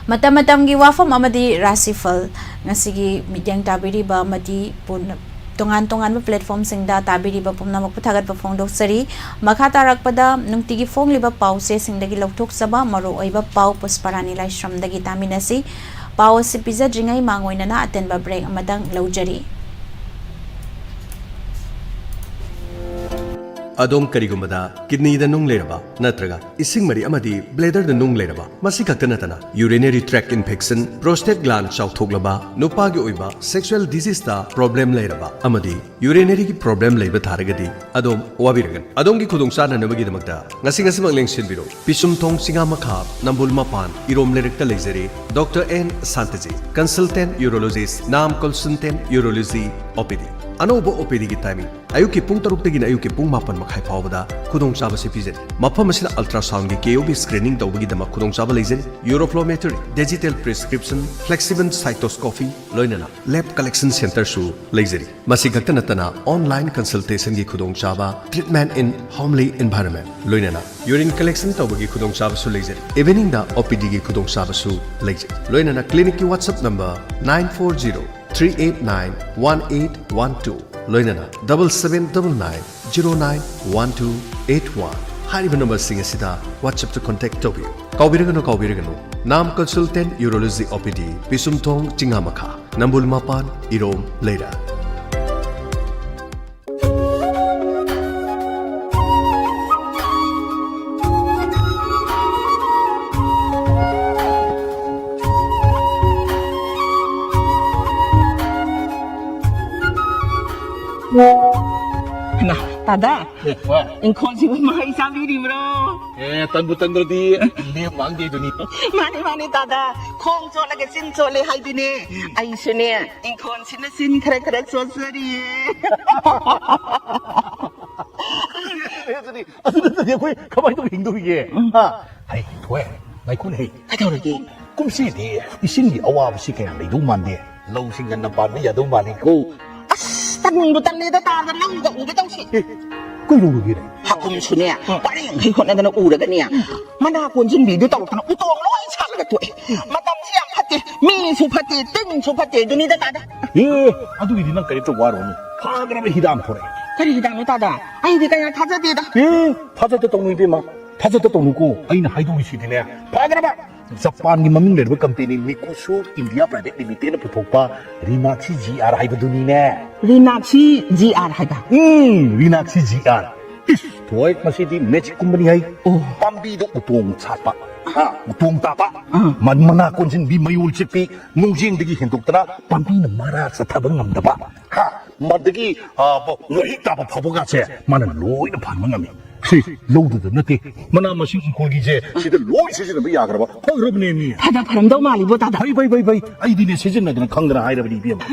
ꯃꯇꯝ ꯃꯇꯝꯒꯤ ꯋꯥꯐꯝ ꯑꯃꯗꯤ ꯔꯥꯁꯤꯐꯜ꯫ ꯉꯁꯤꯒꯤ ꯃꯤꯠꯌꯦꯡ ꯇꯥꯕꯤꯔꯤꯕ ꯑꯃꯗꯤ ꯄꯨꯟ-, ꯇꯣꯉꯥꯟ ꯇꯣꯉꯥꯟꯕ platformꯁꯤꯡꯗ ꯇꯥꯕꯤꯔꯤꯕ ꯄꯨꯝꯅꯃꯛꯄꯨ ꯊꯥꯒꯠꯄ ꯐꯣꯡꯗꯣꯛꯆꯔꯤ꯫ ꯃꯈꯥ ꯇꯥꯔꯛꯄꯗ ꯅꯨꯡꯇꯤꯒꯤ ꯐꯣꯡꯂꯤꯕ ꯄꯥꯎ ꯆꯦꯁꯤꯡꯗꯒꯤ ꯂꯧꯊꯣꯛꯆꯕ ꯃꯔꯨꯑꯣꯏꯕ ꯄꯥꯎ ꯄꯨꯁꯄꯥꯔꯥꯅꯤ ꯂꯥꯏꯁ꯭ꯔꯝꯗꯒꯤ ꯇꯥꯃꯤꯟꯅꯁꯤ꯫ ꯄꯥꯎ ꯑꯁꯤ ꯄꯤꯖꯗ꯭ꯔꯤꯉꯩ ꯃꯥꯡꯑꯣꯏꯅꯅ ꯑꯇꯦꯟꯕ break ꯑꯃꯇꯪ ꯂꯧꯖꯔꯤ꯫ ꯑꯗꯣꯝ ꯀꯔꯤꯒꯨꯝꯕꯗ kidneyꯗ ꯅꯨꯡ ꯂꯩꯔꯕ ꯅꯠꯇ꯭ꯔꯒ ꯏꯁꯤꯡ ꯃꯔꯤ ꯑꯃꯗꯤ bladderꯗ ꯅꯨꯡ ꯂꯩꯔꯕ, ꯃꯁꯤ ꯈꯛꯇ ꯅꯠꯇꯅ urinary tract infection, prostate gland ꯆꯥꯎꯊꯣꯛꯂꯕ, ꯅꯨꯄꯥꯒꯤ ꯑꯣꯏꯕ sexual diseaseꯇ problem ꯂꯩꯔꯕ ꯑꯃꯗꯤ urineryꯒꯤ problem ꯂꯩꯕ ꯇꯥꯔꯒꯗꯤ ꯑꯗꯣꯝ ꯋꯥꯕꯤꯔꯒꯅꯨ꯫ ꯑꯗꯣꯝꯒꯤ ꯈꯨꯗꯣꯡꯆꯥꯅꯅꯕꯒꯤꯗꯃꯛꯇ ꯉꯁꯤ ꯉꯁꯤꯃꯛ ꯂꯦꯡꯁꯤꯟꯕꯤꯔꯣ꯫ ꯄꯤꯁꯨꯝꯊꯣꯡ ꯁꯤꯡꯉꯥ ꯃꯈꯥ, ꯅꯝꯕꯨꯜ ꯃꯄꯥꯟ, ꯏꯔꯣꯝ ꯂꯩꯔꯛꯇ ꯂꯩꯖꯔꯦ doctor N Shantajit, consultant urologist, ꯅꯥꯝ consultant urology, OPD꯫ ꯑꯅꯧꯕ OPDꯒꯤ timing ꯑꯌꯨꯛꯀꯤ ꯄꯨꯡ ꯇꯔꯨꯛꯇꯒꯤꯅ ꯑꯌꯨꯛꯀꯤ ꯄꯨꯡ ꯃꯥꯄꯟ ꯃꯈꯥꯏ ꯐꯥꯎꯕꯗ ꯈꯨꯗꯣꯡꯆꯥꯕꯁꯤ ꯄꯤꯖꯔꯤ꯫ ꯃꯐꯝ ꯑꯁꯤꯗ ultrasoundꯒꯤ KOB screening ꯇꯧꯕꯒꯤꯗꯃꯛ ꯈꯨꯗꯣꯡꯆꯥꯕ ꯂꯩꯖꯔꯤ꯫ Uroflowmetry, digital prescription, flexible cystoscopy, ꯂꯣꯏꯅꯅ lab collection centreꯁꯨ ꯂꯩꯖꯔꯤ꯫ ꯃꯁꯤ ꯈꯛꯇ ꯅꯠꯇꯅ online consultationꯒꯤ ꯈꯨꯗꯣꯡꯆꯥꯕ, treatment in homely environment, ꯂꯣꯏꯅꯅ urine collection ꯇꯧꯕꯒꯤ ꯈꯨꯗꯣꯡꯆꯥꯕꯁꯨ ꯂꯩꯖꯔꯤ꯫ Eveningꯗ OPDꯒꯤ ꯈꯨꯗꯣꯡꯆꯥꯕꯁꯨ ꯂꯩꯖꯩ꯫ ꯂꯣꯏꯅꯅ clinicꯀꯤ WhatsApp number nine four zero three eight nine one eight one two, ꯂꯣꯏꯅꯅ double seven double nine zero nine one two eight one ꯍꯥꯏꯔꯤꯕ ꯅꯝꯕꯔꯁꯤꯡ ꯑꯁꯤꯗ WhatsApp-ꯇ contact ꯇꯧꯕꯤꯌꯨ꯫ ꯀꯥꯎꯕꯤꯔꯒꯅꯨ, ꯀꯥꯎꯕꯤꯔꯒꯅꯨ, ꯅꯥꯝ Consultant Urology OPD, ꯄꯤꯁꯨꯝꯊꯣꯡ, ꯆꯤꯉꯥꯃꯈꯥ, ꯅꯝꯕꯣꯜ ꯃꯄꯥꯟ, ꯏꯔꯣꯝ, ꯂꯩꯔꯛ꯫ ꯍꯩꯃꯥ, ꯇꯥꯗ, ꯑꯦ, ꯍꯣꯏ꯫ ꯏꯪꯈꯣꯜꯁꯤꯕꯨ ꯃꯍꯩ ꯆꯥꯕꯤꯔꯤꯕ꯭ꯔꯣ? ꯑꯦ, ꯇꯟꯕꯨ ꯇꯟꯗ꯭ꯔꯗꯤ ꯂꯦꯝ ꯃꯥꯡꯗꯦꯗꯨꯅꯤ꯫ ꯃꯥꯅꯤ, ꯃꯥꯅꯤ, ꯇꯥꯗ, ꯈꯣꯡ ꯆꯣꯠꯂꯒ ꯆꯤꯟ ꯆꯣꯠꯂꯦ ꯍꯥꯏꯗꯨꯅꯦ꯫ ꯑꯩꯁꯨꯅꯦ, ꯏꯪꯈꯣꯜꯁꯤꯅ ꯆꯤꯟ ꯈꯔ ꯈꯔ ꯆꯣꯠꯆꯔꯤꯌꯦ꯫ ꯑꯦ, ꯑꯗꯨꯗꯤ, ꯑꯗꯨ ꯅꯠꯇ꯭ꯔꯗꯤ ꯑꯩꯈꯣꯏ ꯀꯃꯥꯏꯅ ꯇꯧꯔ ꯍꯤꯡꯗꯧꯔꯤꯒꯦ? ꯎꯝ꯫ ꯍꯥ? ꯍꯩ, ꯊꯣꯏ, ꯉꯥꯏꯈꯣꯅꯦ, ꯍꯩ꯫ ꯀꯩꯗꯧꯔꯒꯦ? ꯀꯨꯝꯁꯤꯗꯤ ꯏꯁꯤꯡꯒꯤ ꯑꯋꯥꯕꯁꯤ ꯀꯌꯥ ꯂꯩꯗꯧ ꯃꯥꯟꯗꯦ꯫ ꯂꯧꯁꯤꯡ ꯉꯟꯅ ꯄꯥꯟꯕ ꯌꯥꯗꯧ ꯃꯥꯜꯂꯤꯀꯣ꯫ ꯑꯁ, ꯇꯟꯕꯨ ꯇꯜꯂꯦꯗ, ꯇꯥꯗ ꯂꯧꯒ ꯎꯒꯦ ꯇꯧꯁꯤ꯫ ꯑꯦ, ꯀꯩꯗꯧꯔꯒꯦꯅꯦ? ꯍꯥꯀꯨꯝꯁꯨꯅꯦ, ꯑ꯫ ꯄꯔꯦꯡ ꯍꯩ ꯍꯣꯠꯅꯗꯅ ꯎꯔꯒꯅꯦ, ꯃꯅꯥ ꯀꯣꯟꯁꯤꯟꯕꯤꯗꯨ ꯇꯧꯔꯛꯇꯅ ꯎꯇꯣꯡ ꯂꯣꯏ ꯁꯥꯠꯂꯒ ꯇꯣꯛꯑꯦ꯫ ꯃꯇꯝꯁꯤ ꯌꯥꯝ ꯐꯠꯇꯦ, ꯃꯤꯁꯨ ꯐꯠꯇꯦ, ꯇꯤꯟꯁꯨ ꯐꯠꯇꯦ, ꯑꯗꯨꯅꯤꯗ ꯇꯥꯗ꯫ ꯑꯦ, ꯑꯗꯨꯒꯤꯗꯤ ꯅꯪ ꯀꯔꯤꯝꯇ ꯋꯥꯔꯨꯔꯅꯨ꯫ ꯐꯈ꯭ꯔꯕ ꯍꯤꯗꯥꯛ ꯑꯃ ꯊꯣꯔꯛꯑꯦ꯫ ꯀꯔꯤ ꯍꯤꯗꯥꯛꯅꯣ ꯇꯥꯗ? ꯑꯩꯗꯤ ꯀꯌꯥ ꯊꯥꯖꯗꯦꯗ꯫ ꯑꯦ, ꯊꯥꯖꯗ ꯇꯧꯅꯨ ꯏꯕꯦꯝꯃ, ꯊꯥꯖꯗ ꯇꯧꯅꯨꯀꯣ꯫ ꯑꯩꯅ ꯍꯥꯏꯗꯧꯔꯤꯁꯤꯗꯤꯅꯦ, ꯐꯈ꯭ꯔꯕ ꯖꯄꯥꯟꯒꯤ ꯃꯃꯤꯡ ꯂꯩꯔꯕ ꯀꯝꯄꯦꯅꯤ ꯃꯤꯀꯨꯁꯨ ꯏꯟꯗꯤꯌꯥ ꯄ꯭ꯔꯥꯏꯚꯦꯠ ꯂꯤꯃꯤꯇꯦꯗꯅ ꯄꯨꯊꯣꯛꯄ ꯔꯤꯅꯥꯛꯁꯤ ꯖꯤ ꯑꯥꯔ ꯍꯥꯏꯕꯗꯨꯅꯤꯅꯦ꯫ ꯔꯤꯅꯥꯛꯁꯤ ꯖꯤ ꯑꯥꯔ ꯍꯥꯏꯕ? ꯎꯝ, ꯔꯤꯅꯥꯛꯁꯤ ꯖꯤ ꯑꯥꯔ꯫ ꯏꯁ, ꯊꯣꯏ, ꯃꯁꯤꯗꯤ ꯃꯦꯖꯤꯛꯀꯨꯝꯕꯅꯤ ꯍꯥꯏ꯫ ꯑꯣ꯫ ꯄꯥꯝꯕꯤꯗꯣ ꯎꯇꯣꯡ ꯁꯥꯠꯄ, ꯍꯥ, ꯎꯇꯣꯡ ꯇꯥꯕ, ꯑꯥ꯫ ꯃ-, ꯃꯅꯥ ꯀꯣꯟꯁꯤꯟꯕꯤ, ꯃꯌꯣꯜ ꯆꯤꯛꯄꯤ, ꯅꯨꯡꯖꯦꯡꯗꯒꯤ ꯍꯦꯟꯗꯣꯛꯇꯅ ꯄꯥꯝꯕꯤꯅ ꯃꯔꯥ ꯆꯠꯊꯕ ꯉꯝꯗꯕ, ꯍꯥ, ꯃꯗꯒꯤ, ꯑ, ꯕ-, ꯋꯥꯍꯤꯛ ꯇꯥꯕ ꯐꯥꯎꯕꯒꯁꯦ ꯃꯥꯅ ꯂꯣꯏꯅ ꯐꯍꯟꯕ ꯉꯝꯃꯤ꯫ ꯁꯤ ꯂꯧꯗꯨꯗ ꯅꯠꯇꯦ, ꯃꯅꯥ ꯃꯁꯤꯡ ꯏꯪꯈꯣꯜꯒꯤꯁꯦ ꯁꯤꯗ ꯂꯣꯏ ꯁꯤꯖꯤꯟꯅꯕ ꯌꯥꯈ꯭ꯔꯕ, ꯐꯈ꯭ꯔꯕꯅꯦ ꯃꯤ꯫ ꯐꯅ ꯐꯔꯝꯗꯧ ꯃꯥꯜꯂꯤꯕꯣ, ꯇꯥꯗ꯫ ꯐꯩ, ꯐꯩ, ꯐꯩ, ꯐꯩ꯫ ꯑꯩꯗꯤꯅꯦ ꯁꯤꯖꯤꯟꯅꯗꯅ ꯈꯪꯗꯅ ꯍꯥꯏꯔꯕꯅꯤ, ꯏꯕꯦꯝꯃ꯫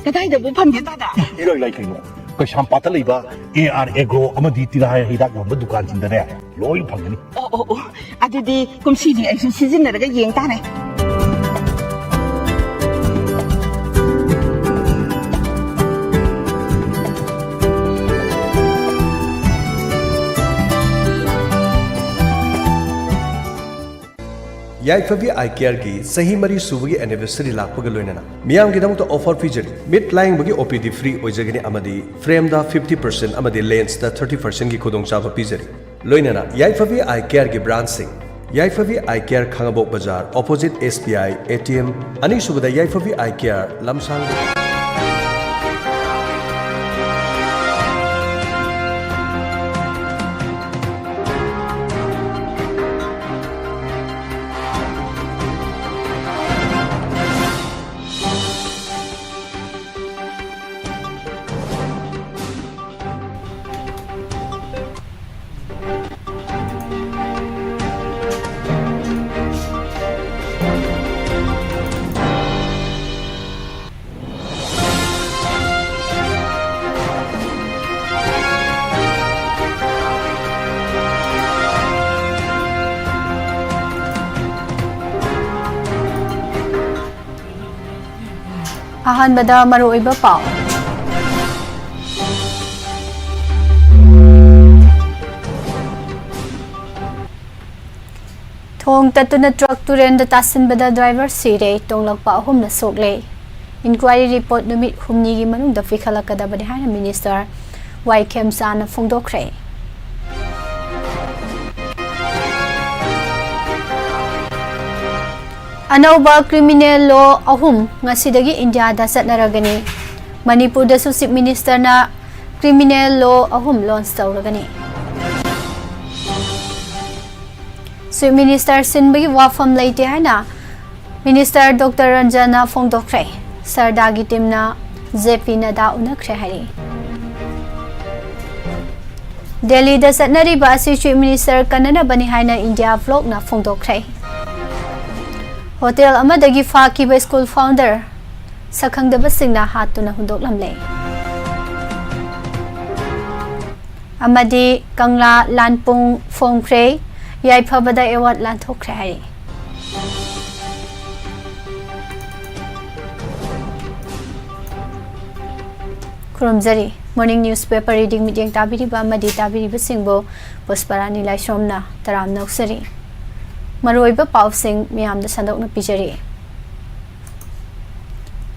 ꯀꯗꯥꯏꯗꯕꯨ ꯐꯪꯒꯦ, ꯇꯥꯗ? ꯏꯔꯥꯏ ꯂꯥꯏ ꯀꯩꯅꯣ, ꯀꯩꯁꯥꯝꯄꯥꯠꯇ ꯂꯩꯕ ꯑꯦ ꯑꯥꯔ ꯑꯦꯒ꯭ꯔꯣ ꯑꯃꯗꯤ ꯇꯤꯜꯍꯥꯏ ꯍꯤꯗꯥꯛ ꯌꯣꯟꯕ ꯗꯨꯀꯥꯟꯁꯤꯡꯗꯅꯦ ꯂꯣꯏ ꯐꯪꯒꯅꯤ꯫ ꯑꯣ, ꯑꯣ, ꯑꯣ꯫ ꯑꯗꯨꯗꯤ ꯀꯨꯝꯁꯤꯗꯤ ꯑꯩꯁꯨ ꯁꯤꯖꯤꯟꯅꯔꯒ ꯌꯦꯡ ꯇꯥꯔꯦ꯫ ꯌꯥꯏꯐꯕꯤ ꯑꯥꯏ ꯀꯦꯌꯔꯒꯤ ꯆꯍꯤ ꯃꯔꯤ ꯁꯨꯕꯒꯤ ꯑꯦꯅꯤꯚꯔꯁꯔꯤ ꯂꯥꯛꯄꯒ ꯂꯣꯏꯅꯅ ꯃꯤꯌꯥꯝꯒꯤꯗꯃꯛꯇ ꯑꯣꯐꯔ ꯄꯤꯖꯔꯤ꯫ ꯃꯤꯠ ꯂꯥꯌꯦꯡꯕꯒꯤ ꯑꯣ ꯄꯤ ꯗꯤ ꯐ꯭ꯔꯤ ꯑꯣꯏꯖꯒꯅꯤ ꯑꯃꯗꯤ ꯐ꯭ꯔꯦꯝꯗ ꯐꯤꯐꯇꯤ ꯄꯔꯁꯦꯟ ꯑꯃꯗꯤ ꯂꯦꯟꯁꯇ ꯊꯥꯔꯇꯤ ꯄꯔꯁꯦꯟꯒꯤ ꯈꯨꯗꯣꯡꯆꯥꯕ ꯄꯤꯖꯔꯤ꯫ ꯂꯣꯏꯅꯅ ꯌꯥꯏꯐꯕꯤ ꯑꯥꯏ ꯀꯦꯌꯔꯒꯤ ꯕ꯭ꯔꯥꯟꯁꯁꯤꯡ, ꯌꯥꯏꯐꯕꯤ ꯑꯥꯏ ꯀꯦꯌꯔ, ꯈꯥꯉꯕꯣꯛ ꯕꯖꯥꯔ, opposite S B I A T M, ꯑꯅꯤꯁꯨꯕꯗ ꯌꯥꯏꯐꯕꯤ ꯑꯥꯏ ꯀꯦꯌꯔ, ꯂꯝꯁꯥꯡ꯫ ꯑꯍꯥꯟꯕꯗ ꯃꯔꯨꯑꯣꯏꯕ ꯄꯥꯎ꯫ ꯊꯣꯡ ꯇꯠꯇꯨꯅ ꯇ꯭ꯔꯛ ꯇꯨꯔꯦꯟꯗ ꯇꯥꯁꯤꯟꯕꯗ ꯗ꯭ꯔꯥꯏꯚꯔ ꯁꯤꯔꯦ, ꯇꯣꯡꯂꯛꯄ ꯑꯍꯨꯝꯅ ꯁꯣꯛꯂꯦ꯫ ꯏꯟꯀ꯭ꯋꯥꯏꯔꯤ ꯔꯤꯄꯣꯔꯠ ꯅꯨꯃꯤꯠ ꯍꯨꯝꯅꯤꯒꯤ ꯃꯅꯨꯡꯗ ꯄꯤꯈꯠꯂꯛꯀꯗꯕꯅꯤ ꯍꯥꯏꯅ ꯃꯤꯅꯤꯁꯇꯔ ꯋꯥꯏ ꯈꯦꯝꯆꯥꯅ ꯐꯣꯡꯗꯣꯛꯈ꯭ꯔꯦ꯫ ꯑꯅꯧꯕ ꯀ꯭ꯔꯤꯃꯤꯅꯦꯜ ꯂꯣ ꯑꯍꯨꯝ ꯉꯁꯤꯗꯒꯤ ꯏꯟꯗꯤꯌꯥꯗ ꯆꯠꯅꯔꯒꯅꯤ꯫ ꯃꯅꯤꯄꯨꯔꯗꯁꯨ ꯆꯤꯐ ꯃꯤꯅꯤꯁꯇꯔꯅ ꯀ꯭ꯔꯤꯃꯤꯅꯦꯜ ꯂꯣ ꯑꯍꯨꯝ ꯂꯣꯟꯆ ꯇꯧꯔꯒꯅꯤ꯫ ꯆꯤꯐ ꯃꯤꯅꯤꯁꯇꯔ ꯁꯤꯟꯕꯒꯤ ꯋꯥꯐꯝ ꯂꯩꯇꯦ ꯍꯥꯏꯅ ꯃꯤꯅꯤꯁꯇꯔ ꯗꯣꯛꯇꯔ ꯔꯟꯖꯟꯅ ꯐꯣꯡꯗꯣꯛꯈ꯭ꯔꯦ꯫ ꯁꯔꯗꯥꯒꯤ ꯇꯤꯝꯅ ꯖꯦ ꯄꯤ ꯅꯗꯥ ꯎꯅꯈ꯭ꯔꯦ ꯍꯥꯏꯔꯤ꯫ ꯗꯦꯜꯂꯤꯗ ꯆꯠꯅꯔꯤꯕ ꯑꯁꯤ ꯆꯤꯐ ꯃꯤꯅꯤꯁꯇꯔ ꯀꯟꯅꯅꯕꯅꯤ ꯍꯥꯏꯅ ꯏꯟꯗꯤꯌꯥ ꯕ꯭ꯂꯣꯛꯅ ꯐꯣꯡꯗꯣꯛꯈ꯭ꯔꯦ꯫ ꯍꯣꯇꯦꯜ ꯑꯃꯗꯒꯤ ꯐꯥꯈꯤꯕ ꯁ꯭ꯀꯨꯜ ꯐꯥꯎꯟꯗꯔ ꯁꯛꯈꯪꯗꯕꯁꯤꯡꯅ ꯍꯥꯠꯇꯨꯅ ꯍꯨꯟꯗꯣꯛꯂꯝꯂꯦ꯫ ꯑꯃꯗꯤ ꯀꯪꯂꯥ ꯂꯥꯟꯄꯨꯡ ꯐꯣꯡꯈ꯭ꯔꯦ, ꯌꯥꯏꯐꯕꯗ ꯑꯦꯋꯥꯔꯗ ꯂꯥꯟꯊꯣꯛꯈ꯭ꯔꯦ ꯍꯥꯏꯔꯤ꯫ ꯈꯨꯔꯨꯝꯖꯔꯤ꯫ Morning newspaper reading ꯃꯤꯠꯌꯦꯡ ꯇꯥꯕꯤꯔꯤꯕ ꯑꯃꯗꯤ ꯇꯥꯕꯤꯔꯤꯕꯁꯤꯡꯕꯨ ꯄꯨꯁꯄꯔꯥꯅꯤ ꯂꯥꯏꯁ꯭ꯔꯣꯝꯅ ꯇꯔꯥꯝꯅ ꯑꯣꯛꯆꯔꯤ꯫ ꯃꯔꯨꯑꯣꯏꯕ ꯄꯥꯎꯁꯤꯡ ꯃꯤꯌꯥꯝꯗ ꯁꯟꯗꯣꯛꯅ ꯄꯤꯖꯔꯤ꯫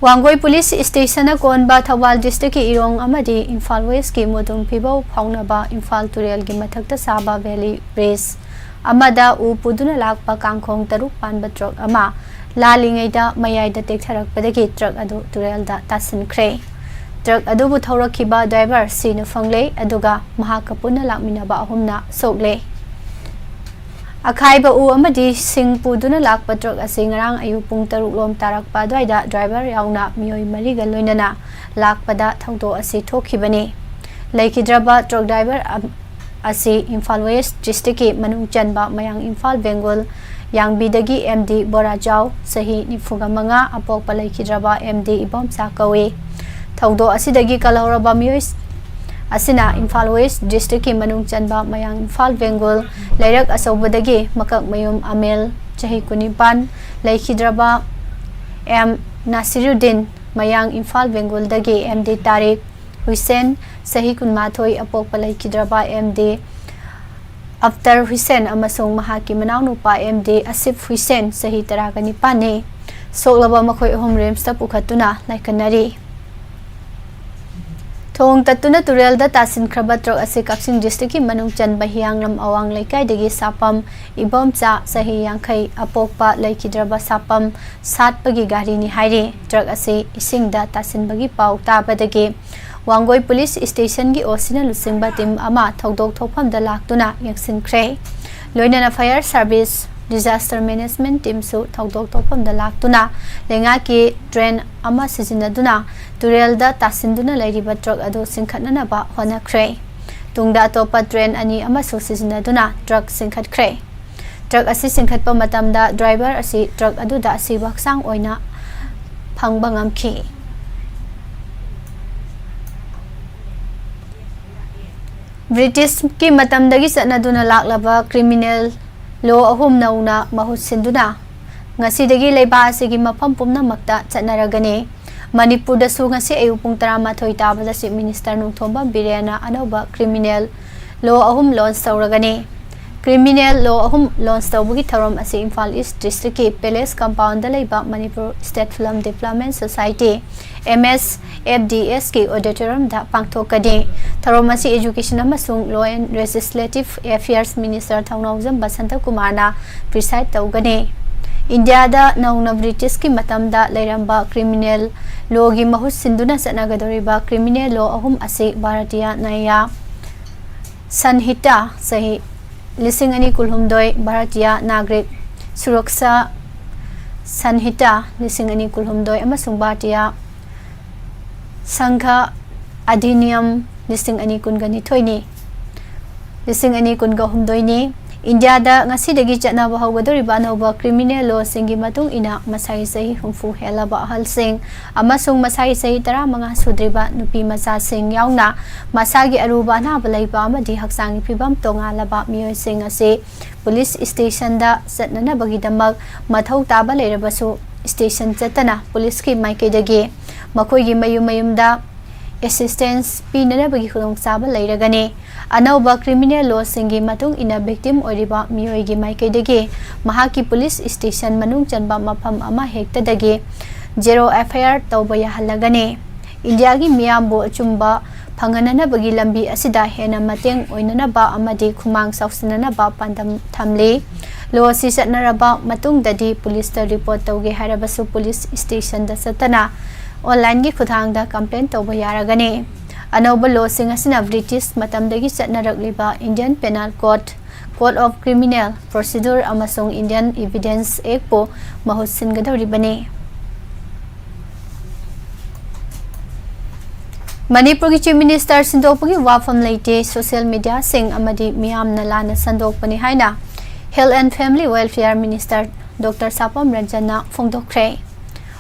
ꯋꯥꯡꯒꯣꯏ ꯄꯨꯂꯤꯁ ꯁ꯭ꯇꯦꯁꯟꯅ ꯀꯣꯟꯕ ꯊꯧꯕꯥꯜ ꯗꯤꯁꯇ꯭ꯔꯤꯛꯀꯤ ꯏꯔꯣꯡ ꯑꯃꯗꯤ ꯏꯝꯐꯥꯜ ꯋꯦꯁꯀꯤ ꯃꯨꯗꯨꯝ ꯐꯤꯕꯧ ꯐꯥꯎꯅꯕ ꯏꯝꯐꯥꯜ ꯇꯨꯔꯦꯜꯒꯤ ꯃꯊꯛꯇ ꯁꯥꯕ ꯚꯦꯂꯤ ꯕ꯭ꯔꯤꯖ ꯑꯃꯗ ꯎ ꯄꯨꯗꯨꯅ ꯂꯥꯛꯄ ꯀꯥꯡꯈꯣꯡ ꯇꯔꯨꯛ ꯄꯥꯟꯕ ꯇ꯭ꯔꯛ ꯑꯃ ꯂꯥꯜꯂꯤꯉꯩꯗ ꯃꯌꯥꯏꯗ ꯇꯦꯛꯊꯔꯛꯄꯗꯒꯤ ꯇ꯭ꯔꯛ ꯑꯗꯨ ꯇꯨꯔꯦꯜꯗ ꯇꯥꯁꯤꯟꯈ꯭ꯔꯦ꯫ ꯇ꯭ꯔꯛ ꯑꯗꯨꯕꯨ ꯊꯧꯔꯛꯈꯤꯕ ꯗ꯭ꯔꯥꯏꯚꯔ ꯁꯤꯅ ꯐꯪꯂꯦ, ꯑꯗꯨꯒ ꯃꯍꯥꯛꯀ ꯄꯨꯟꯅ ꯂꯥꯛꯃꯤꯟꯅꯕ ꯑꯍꯨꯝꯅ ꯁꯣꯛꯂꯦ꯫ ꯑꯈꯥꯏꯕ ꯎ ꯑꯃꯗꯤ ꯁꯤꯡ ꯄꯨꯗꯨꯅ ꯂꯥꯛꯄ ꯇ꯭ꯔꯛ ꯑꯁꯤ ꯉꯔꯥꯡ ꯑꯌꯨꯛ ꯄꯨꯡ ꯇꯔꯨꯛ ꯂꯣꯝ ꯇꯥꯔꯛꯄ ꯑꯗꯨꯋꯥꯏꯗ ꯗ꯭ꯔꯥꯏꯚꯔ ꯌꯥꯎꯅ ꯃꯤꯑꯣꯏ ꯃꯔꯤꯒ ꯂꯣꯏꯅꯅ ꯂꯥꯛꯄꯗ ꯊꯧꯗꯣꯛ ꯑꯁꯤ ꯊꯣꯛꯈꯤꯕꯅꯤ꯫ ꯂꯩꯈꯤꯗ꯭ꯔꯕ ꯇ꯭ꯔꯛ ꯗ꯭ꯔꯥꯏꯚꯔ ꯑꯝ-, ꯑꯁꯤ ꯏꯝꯐꯥꯜ ꯋꯦꯁ ꯗꯤꯁꯇ꯭ꯔꯤꯛꯀꯤ ꯃꯅꯨꯡ ꯆꯟꯕ ꯃꯌꯥꯡ ꯏꯝꯐꯥꯜ ꯕꯦꯡꯒꯨꯜ ꯌꯥꯡꯕꯤꯗꯒꯤ ꯑꯦꯝ ꯗꯤ ꯕꯣꯔꯥꯖꯥꯎ, ꯆꯍꯤ ꯅꯤꯐꯨꯒ ꯃꯉꯥ, ꯑꯄꯣꯛꯄ ꯂꯩꯈꯤꯗ꯭ꯔꯕ ꯑꯦꯝ ꯗꯤ ꯏꯕꯣꯝꯆꯥ ꯀꯧꯏ꯫ ꯊꯧꯗꯣꯛ ꯑꯁꯤꯗꯒꯤ ꯀꯜꯍꯧꯔꯕ ꯃꯤꯑꯣꯏ ꯑꯁꯤꯅ ꯏꯝꯐꯥꯜ ꯋꯦꯁ ꯗꯤꯁꯇ꯭ꯔꯤꯛꯀꯤ ꯃꯅꯨꯡ ꯆꯟꯕ ꯃꯌꯥꯡ ꯏꯝꯐꯥꯜ ꯕꯦꯡꯒꯨꯜ ꯂꯩꯔꯛ ꯑꯆꯧꯕꯗꯒꯤ ꯃꯀꯛꯃꯌꯨꯝ ꯑꯃꯦꯜ, ꯆꯍꯤ ꯀꯨꯟꯅꯤꯄꯥꯟ, ꯂꯩꯈꯤꯗ꯭ꯔꯕ ꯑꯦꯝ ꯅꯥꯁꯤꯔꯨꯗꯤꯟ, ꯃꯌꯥꯡ ꯏꯝꯐꯥꯜ ꯕꯦꯡꯒꯨꯜꯗꯒꯤ ꯑꯦꯝ ꯗꯤ ꯇꯥꯔꯤꯛ ꯍꯨꯏꯁꯦꯟ, ꯆꯍꯤ ꯀꯨꯟꯃꯥꯊꯣꯏ, ꯑꯄꯣꯛꯄ ꯂꯩꯈꯤꯗ꯭ꯔꯕ ꯑꯦꯝ ꯗꯤ ꯑꯞꯇꯔ ꯍꯨꯏꯁꯦꯟ ꯑꯃꯁꯨꯡ ꯃꯍꯥꯛꯀꯤ ꯃꯅꯥꯎꯅꯨꯄꯥ ꯑꯦꯝ ꯗꯤ ꯑꯁꯤꯐ ꯍꯨꯏꯁꯦꯟ, ꯆꯍꯤ ꯇꯔꯥꯒ ꯅꯤꯄꯥꯟꯅꯤ꯫ ꯁꯣꯛꯂꯕ ꯃꯈꯣꯏ ꯑꯍꯨꯝ ꯔꯤꯝꯁꯇ ꯄꯨꯈꯠꯇꯨꯅ ꯂꯥꯏꯀꯠꯅꯔꯤ꯫ ꯊꯣꯡ ꯇꯠꯇꯨꯅ ꯇꯨꯔꯦꯜꯗ ꯇꯥꯁꯤꯟꯈ꯭ꯔꯕ ꯇ꯭ꯔꯛ ꯑꯁꯤ ꯀꯛꯆꯤꯡ ꯗꯤꯁꯇ꯭ꯔꯤꯛꯀꯤ ꯃꯅꯨꯡ ꯆꯟꯕ ꯍꯤꯌꯥꯡꯂꯝ ꯑꯋꯥꯡ ꯂꯩꯀꯥꯏꯗꯒꯤ ꯁꯥꯄꯝ ꯏꯕꯣꯝꯆꯥ, ꯆꯍꯤ ꯌꯥꯡꯈꯩ, ꯑꯄꯣꯛꯄ ꯂꯩꯈꯤꯗ꯭ꯔꯕ ꯁꯥꯄꯝ ꯁꯥꯠꯄꯒꯤ ꯒꯥꯔꯤꯅꯤ ꯍꯥꯏꯔꯤ꯫ ꯇ꯭ꯔꯛ ꯑꯁꯤ ꯏꯁꯤꯡꯗ ꯇꯥꯁꯤꯟꯕꯒꯤ ꯄꯥꯎ ꯇꯥꯕꯗꯒꯤ ꯋꯥꯡꯒꯣꯏ ꯄꯨꯂꯤꯁ ꯁ꯭ꯇꯦꯁꯟꯒꯤ ꯑꯣ ꯁꯤꯅ ꯂꯨꯆꯤꯡꯕ ꯇꯤꯝ ꯑꯃ ꯊꯧꯗꯣꯛ ꯊꯣꯛꯐꯝꯗ ꯂꯥꯛꯇꯨꯅ ꯌꯦꯡꯁꯤꯟꯈ꯭ꯔꯦ꯫ ꯂꯣꯏꯅꯅ ꯐꯥꯌꯔ ꯁꯥꯔꯚꯤꯁ, ꯗꯤꯖꯥꯁꯇꯔ ꯃꯦꯅꯦꯖꯃꯦꯟꯠ ꯇꯤꯝꯁꯨ ꯊꯧꯗꯣꯛ ꯊꯣꯛꯐꯝꯗ ꯂꯥꯛꯇꯨꯅ ꯂꯩꯉꯥꯛꯀꯤ ꯇ꯭ꯔꯦꯟ ꯑꯃ ꯁꯤꯖꯤꯟꯅꯗꯨꯅ ꯇꯨꯔꯦꯜꯗ ꯇꯥꯁꯤꯟꯗꯨꯅ ꯂꯩꯔꯤꯕ ꯇ꯭ꯔꯛ ꯑꯗꯨ ꯆꯤꯡꯈꯠꯅꯅꯕ ꯍꯣꯠꯅꯈ꯭ꯔꯦ꯫ ꯇꯨꯡꯗ ꯑꯇꯣꯞꯄ ꯇ꯭ꯔꯦꯟ ꯑꯅꯤ ꯑꯃꯁꯨ ꯁꯤꯖꯤꯟꯅꯗꯨꯅ ꯇ꯭ꯔꯛ ꯆꯤꯡꯈꯠꯈ꯭ꯔꯦ꯫ ꯇ꯭ꯔꯛ ꯑꯁꯤ ꯆꯤꯡꯈꯠꯄ ꯃꯇꯝꯗ ꯗ꯭ꯔꯥꯏꯚꯔ ꯑꯁꯤ ꯇ꯭ꯔꯛ ꯑꯗꯨꯗ ꯑꯁꯤꯕ ꯍꯛꯆꯥꯡ ꯑꯣꯏꯅ ꯐꯪꯕ ꯉꯝꯈꯤ꯫ ꯕ꯭ꯔꯤꯇꯤꯁꯀꯤ ꯃꯇꯝꯗꯒꯤ ꯆꯠꯅꯗꯨꯅ ꯂꯥꯛꯂꯕ ꯀ꯭ꯔꯤꯃꯤꯅꯦꯜ ꯂꯣ ꯑꯍꯨꯝ ꯅꯧꯅ ꯃꯍꯨꯠ ꯁꯤꯟꯗꯨꯅ ꯉꯁꯤꯗꯒꯤ ꯂꯩꯕꯥꯛ ꯑꯁꯤꯒꯤ ꯃꯐꯝ ꯄꯨꯝꯅꯃꯛꯇ ꯆꯠꯅꯔꯒꯅꯤ꯫ ꯃꯅꯤꯄꯨꯔꯗꯁꯨ ꯉꯁꯤ ꯑꯌꯨꯛ ꯄꯨꯡ ꯇꯔꯥꯃꯥꯊꯣꯏ ꯇꯥꯕꯗ ꯆꯤꯐ ꯃꯤꯅꯤꯁꯇꯔ ꯅꯣꯡꯊꯣꯝꯕꯝ ꯕꯤꯔꯦꯟꯅ ꯑꯅꯧꯕ ꯀ꯭ꯔꯤꯃꯤꯅꯦꯜ ꯂꯣ ꯑꯍꯨꯝ ꯂꯣꯟꯆ ꯇꯧꯔꯒꯅꯤ꯫ Criminal Law ꯑꯍꯨꯝ launch ꯇꯧꯕꯒꯤ ꯊꯧꯔꯝ ꯑꯁꯤ ꯏꯝꯐꯥꯜ East District ꯀꯤ Palace Compound ꯗ ꯂꯩꯕ Manipur State Film Development Society, M S F D S ꯀꯤ auditorium ꯗ ꯄꯥꯡꯊꯣꯛꯀꯅꯤ꯫ ꯊꯧꯔꯝ ꯑꯁꯤ Education ꯑꯃꯁꯨꯡ Law and Legislative Affairs Minister ꯊꯧꯅꯥꯎꯖꯝ ꯕꯁꯟꯇ ꯀꯨꯃꯥꯔꯅ preside ꯇꯧꯒꯅꯤ꯫ ꯏꯟꯗꯤꯌꯥꯗ ꯅꯧꯅ British ꯀꯤ ꯃꯇꯝꯗ ꯂꯩꯔꯝꯕ criminal law ꯒꯤ ꯃꯍꯨꯠ ꯁꯤꯟꯗꯨꯅ ꯆꯠꯅꯒꯗꯧꯔꯤꯕ criminal law ꯑꯍꯨꯝ ꯑꯁꯤ ꯚꯥꯔꯇꯤꯌꯥ ꯅ꯭ꯌꯥꯌ ꯁꯟꯍꯤꯇꯥ ꯆꯍꯤ ꯂꯤꯁꯤꯡ ꯑꯅꯤ ꯀꯨꯟꯍꯨꯝꯗꯣꯏ, ꯚꯥꯔꯇꯤꯌꯥ ꯅꯥꯒ꯭ꯔꯤꯛ ꯁꯨꯔꯛꯁꯥ ꯁꯟꯍꯤꯇꯥ ꯂꯤꯁꯤꯡ ꯑꯅꯤ ꯀꯨꯟꯍꯨꯝꯗꯣꯏ ꯑꯃꯁꯨꯡ ꯚꯥꯔꯇꯤꯌꯥ ꯁꯪꯘ ꯑꯙꯤꯅꯤꯌꯝ ꯂꯤꯁꯤꯡ ꯑꯅꯤ ꯀꯨꯟꯒ ꯅꯤꯊꯣꯏꯅꯤ, ꯂꯤꯁꯤꯡ ꯑꯅꯤ ꯀꯨꯟꯒ ꯍꯨꯝꯗꯣꯏꯅꯤ꯫ ꯏꯟꯗꯤꯌꯥꯗ ꯉꯁꯤꯗꯒꯤ ꯆꯠꯅꯕ ꯍꯧꯒꯗꯧꯔꯤꯕ ꯑꯅꯧꯕ criminal law ꯁꯤꯡꯒꯤ ꯃꯇꯨꯡ ꯏꯟꯅ ꯃꯁꯥꯒꯤ ꯆꯍꯤ ꯍꯨꯝꯐꯨ ꯍꯦꯜꯂꯕ ꯑꯍꯜꯁꯤꯡ ꯑꯃꯁꯨꯡ ꯃꯁꯥꯒꯤ ꯆꯍꯤ ꯇꯔꯥꯃꯉꯥ ꯁꯨꯗ꯭ꯔꯤꯕ ꯅꯨꯄꯤ ꯃꯆꯥꯁꯤꯡ ꯌꯥꯎꯅ ꯃꯁꯥꯒꯤ ꯑꯔꯨꯕ ꯑꯅꯥꯕ ꯂꯩꯕ ꯑꯃꯗꯤ ꯍꯛꯆꯥꯡꯒꯤ ꯐꯤꯕꯝ ꯇꯣꯉꯥꯜꯂꯕ ꯃꯤꯑꯣꯏꯁꯤꯡ ꯑꯁꯤ police station ꯗ ꯆꯠꯅꯅꯕꯒꯤꯗꯃꯛ ꯃꯊꯧ ꯇꯥꯕ ꯂꯩꯔꯕꯁꯨ station ꯆꯠꯇꯅ police ꯀꯤ ꯃꯥꯏꯀꯩꯗꯒꯤ ꯃꯈꯣꯏꯒꯤ ꯃꯌꯨꯝ ꯃꯌꯨꯝꯗ assistance ꯄꯤꯅꯅꯕꯒꯤ ꯈꯨꯗꯣꯡꯆꯥꯕ ꯂꯩꯔꯒꯅꯤ꯫ ꯑꯅꯧꯕ criminal law ꯁꯤꯡꯒꯤ ꯃꯇꯨꯡ ꯏꯟꯅ victim ꯑꯣꯏꯔꯤꯕ ꯃꯤꯑꯣꯏꯒꯤ ꯃꯥꯏꯀꯩꯗꯒꯤ ꯃꯍꯥꯛꯀꯤ police station ꯃꯅꯨꯡ ꯆꯟꯕ ꯃꯐꯝ ꯑꯃ ꯍꯦꯛꯇꯗꯒꯤ zero F I R ꯇꯧꯕ ꯌꯥꯍꯜꯂꯒꯅꯤ꯫ ꯏꯟꯗꯤꯌꯥꯒꯤ ꯃꯤꯌꯥꯝꯕꯨ ꯑꯆꯨꯝꯕ ꯐꯪꯍꯟꯅꯅꯕꯒꯤ ꯂꯝꯕꯤ ꯑꯁꯤꯗ ꯍꯦꯟꯅ ꯃꯇꯦꯡ ꯑꯣꯏꯅꯅꯕ ꯑꯃꯗꯤ ꯈꯨꯃꯥꯡ ꯆꯥꯎꯁꯤꯟꯅꯅꯕ ꯄꯥꯟꯗꯝ ꯊꯝꯂꯤ꯫ Law ꯑꯁꯤ ꯆꯠꯅꯔꯕ ꯃꯇꯨꯡꯗꯗꯤ police ꯇ report ꯇꯧꯒꯦ ꯍꯥꯏꯔꯕꯁꯨ police station ꯗ ꯆꯠꯇꯅ online ꯒꯤ ꯈꯨꯠꯊꯥꯡꯗ complaint ꯇꯧꯕ ꯌꯥꯔꯒꯅꯤ꯫ ꯑꯅꯧꯕ law ꯁꯤꯡ ꯑꯁꯤꯅ British ꯃꯇꯝꯗꯒꯤ ꯆꯠꯅꯔꯛꯂꯤꯕ Indian Penal Code, Code of Criminal Procedure ꯑꯃꯁꯨꯡ Indian Evidence Act ꯄꯨ ꯃꯍꯨꯠ ꯁꯤꯟꯒꯗꯧꯔꯤꯕꯅꯤ꯫ ꯃꯅꯤꯄꯨꯔꯒꯤ Chief Minister ꯁꯤꯟꯗꯣꯛꯄꯒꯤ ꯋꯥꯐꯝ ꯂꯩꯇꯦ, social media ꯁꯤꯡ ꯑꯃꯗꯤ ꯃꯤꯌꯥꯝꯅ ꯂꯥꯟꯅ ꯁꯟꯗꯣꯛꯄꯅꯤ ꯍꯥꯏꯅ Health and Family Welfare Minister Doctor ꯁꯥꯄꯝ ꯔꯟꯖꯟꯅ ꯐꯣꯡꯗꯣꯛꯈ꯭ꯔꯦ꯫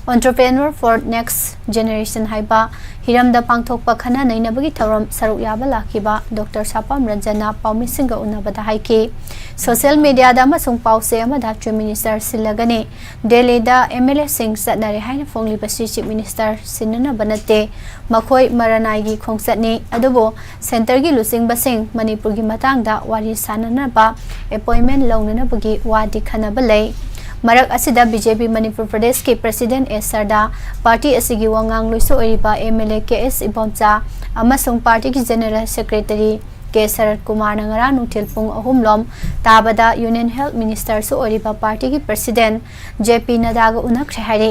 Entrepreneur for Next Generation ꯍꯥꯏꯕ ꯍꯤꯔꯝꯗ ꯄꯥꯡꯊꯣꯛꯄ ꯈꯟꯅ ꯅꯩꯅꯕꯒꯤ ꯊꯧꯔꯝ ꯁꯔꯨꯛ ꯌꯥꯕ ꯂꯥꯛꯈꯤꯕ ꯗꯣꯛꯇꯔ ꯁꯥꯄꯝ ꯔꯟꯖꯟꯅ ꯄꯥꯎꯃꯤꯁꯤꯡꯒ ꯎꯅꯕꯗ ꯍꯥꯏꯈꯤ꯫ ꯁꯣꯁꯤꯌꯦꯜ ꯃꯤꯗꯤꯌꯥꯗ ꯑꯃꯁꯨꯡ ꯄꯥꯎꯆꯦ ꯑꯃꯗ ꯆꯤꯐ ꯃꯤꯅꯤꯁꯇꯔ ꯁꯤꯜꯂꯒꯅꯤ, ꯗꯦꯜꯂꯤꯗ ꯑꯦꯝ ꯑꯦꯜ ꯑꯦꯁꯤꯡ ꯆꯠꯅꯔꯦ ꯍꯥꯏꯅ ꯐꯣꯡꯂꯤꯕꯁꯤ ꯆꯤꯐ ꯃꯤꯅꯤꯁꯇꯔ ꯁꯤꯟꯅꯅꯕ ꯅꯠꯇꯦ, ꯃꯈꯣꯏ ꯃꯔꯅꯥꯏꯒꯤ ꯈꯣꯡꯆꯠꯅꯤ, ꯑꯗꯨꯕꯨ ꯁꯦꯟꯇꯔꯒꯤ ꯂꯨꯆꯤꯡꯕꯁꯤꯡ ꯃꯅꯤꯄꯨꯔꯒꯤ ꯃꯇꯥꯡꯗ ꯋꯥꯔꯤ ꯁꯥꯅꯅꯕ ꯑꯦꯄꯣꯏꯟꯃꯦꯟ ꯂꯧꯅꯅꯕꯒꯤ ꯋꯥꯗꯤ ꯈꯟꯅꯕ ꯂꯩ꯫ ꯃꯔꯛ ꯑꯁꯤꯗ ꯕꯤ ꯖꯦ ꯄꯤ ꯃꯅꯤꯄꯨꯔ ꯄ꯭ꯔꯗꯦꯁꯀꯤ ꯄ꯭ꯔꯁꯤꯗꯦꯟ ꯑꯦꯁ ꯁꯔꯗꯥ, ꯄꯥꯔꯇꯤ ꯑꯁꯤꯒꯤ ꯋꯥꯉꯥꯡꯂꯣꯏꯁꯨ ꯑꯣꯏꯔꯤꯕ ꯑꯦꯝ ꯑꯦꯜ ꯑꯦ ꯀꯦ ꯑꯦꯁ ꯏꯕꯣꯝꯆꯥ ꯑꯃꯁꯨꯡ ꯄꯥꯔꯇꯤꯒꯤ ꯖꯦꯅꯔꯦꯜ ꯁꯦꯀ꯭ꯔꯦꯇꯔꯤ ꯀꯦ ꯁꯔꯠ ꯀꯨꯃꯥꯔꯅ ꯉꯔꯥꯡ ꯅꯨꯡꯊꯤꯜ ꯄꯨꯡ ꯑꯍꯨꯝ ꯂꯣꯝ ꯇꯥꯕꯗ ꯌꯨꯅꯤꯌꯟ ꯍꯦꯜꯊ ꯃꯤꯅꯤꯁꯇꯔꯁꯨ ꯑꯣꯏꯔꯤꯕ ꯄꯥꯔꯇꯤꯒꯤ ꯄ꯭ꯔꯁꯤꯗꯦꯟ ꯖꯦ ꯄꯤ ꯅꯗꯥꯒ ꯎꯅꯈ꯭ꯔꯦ ꯍꯥꯏꯔꯤ꯫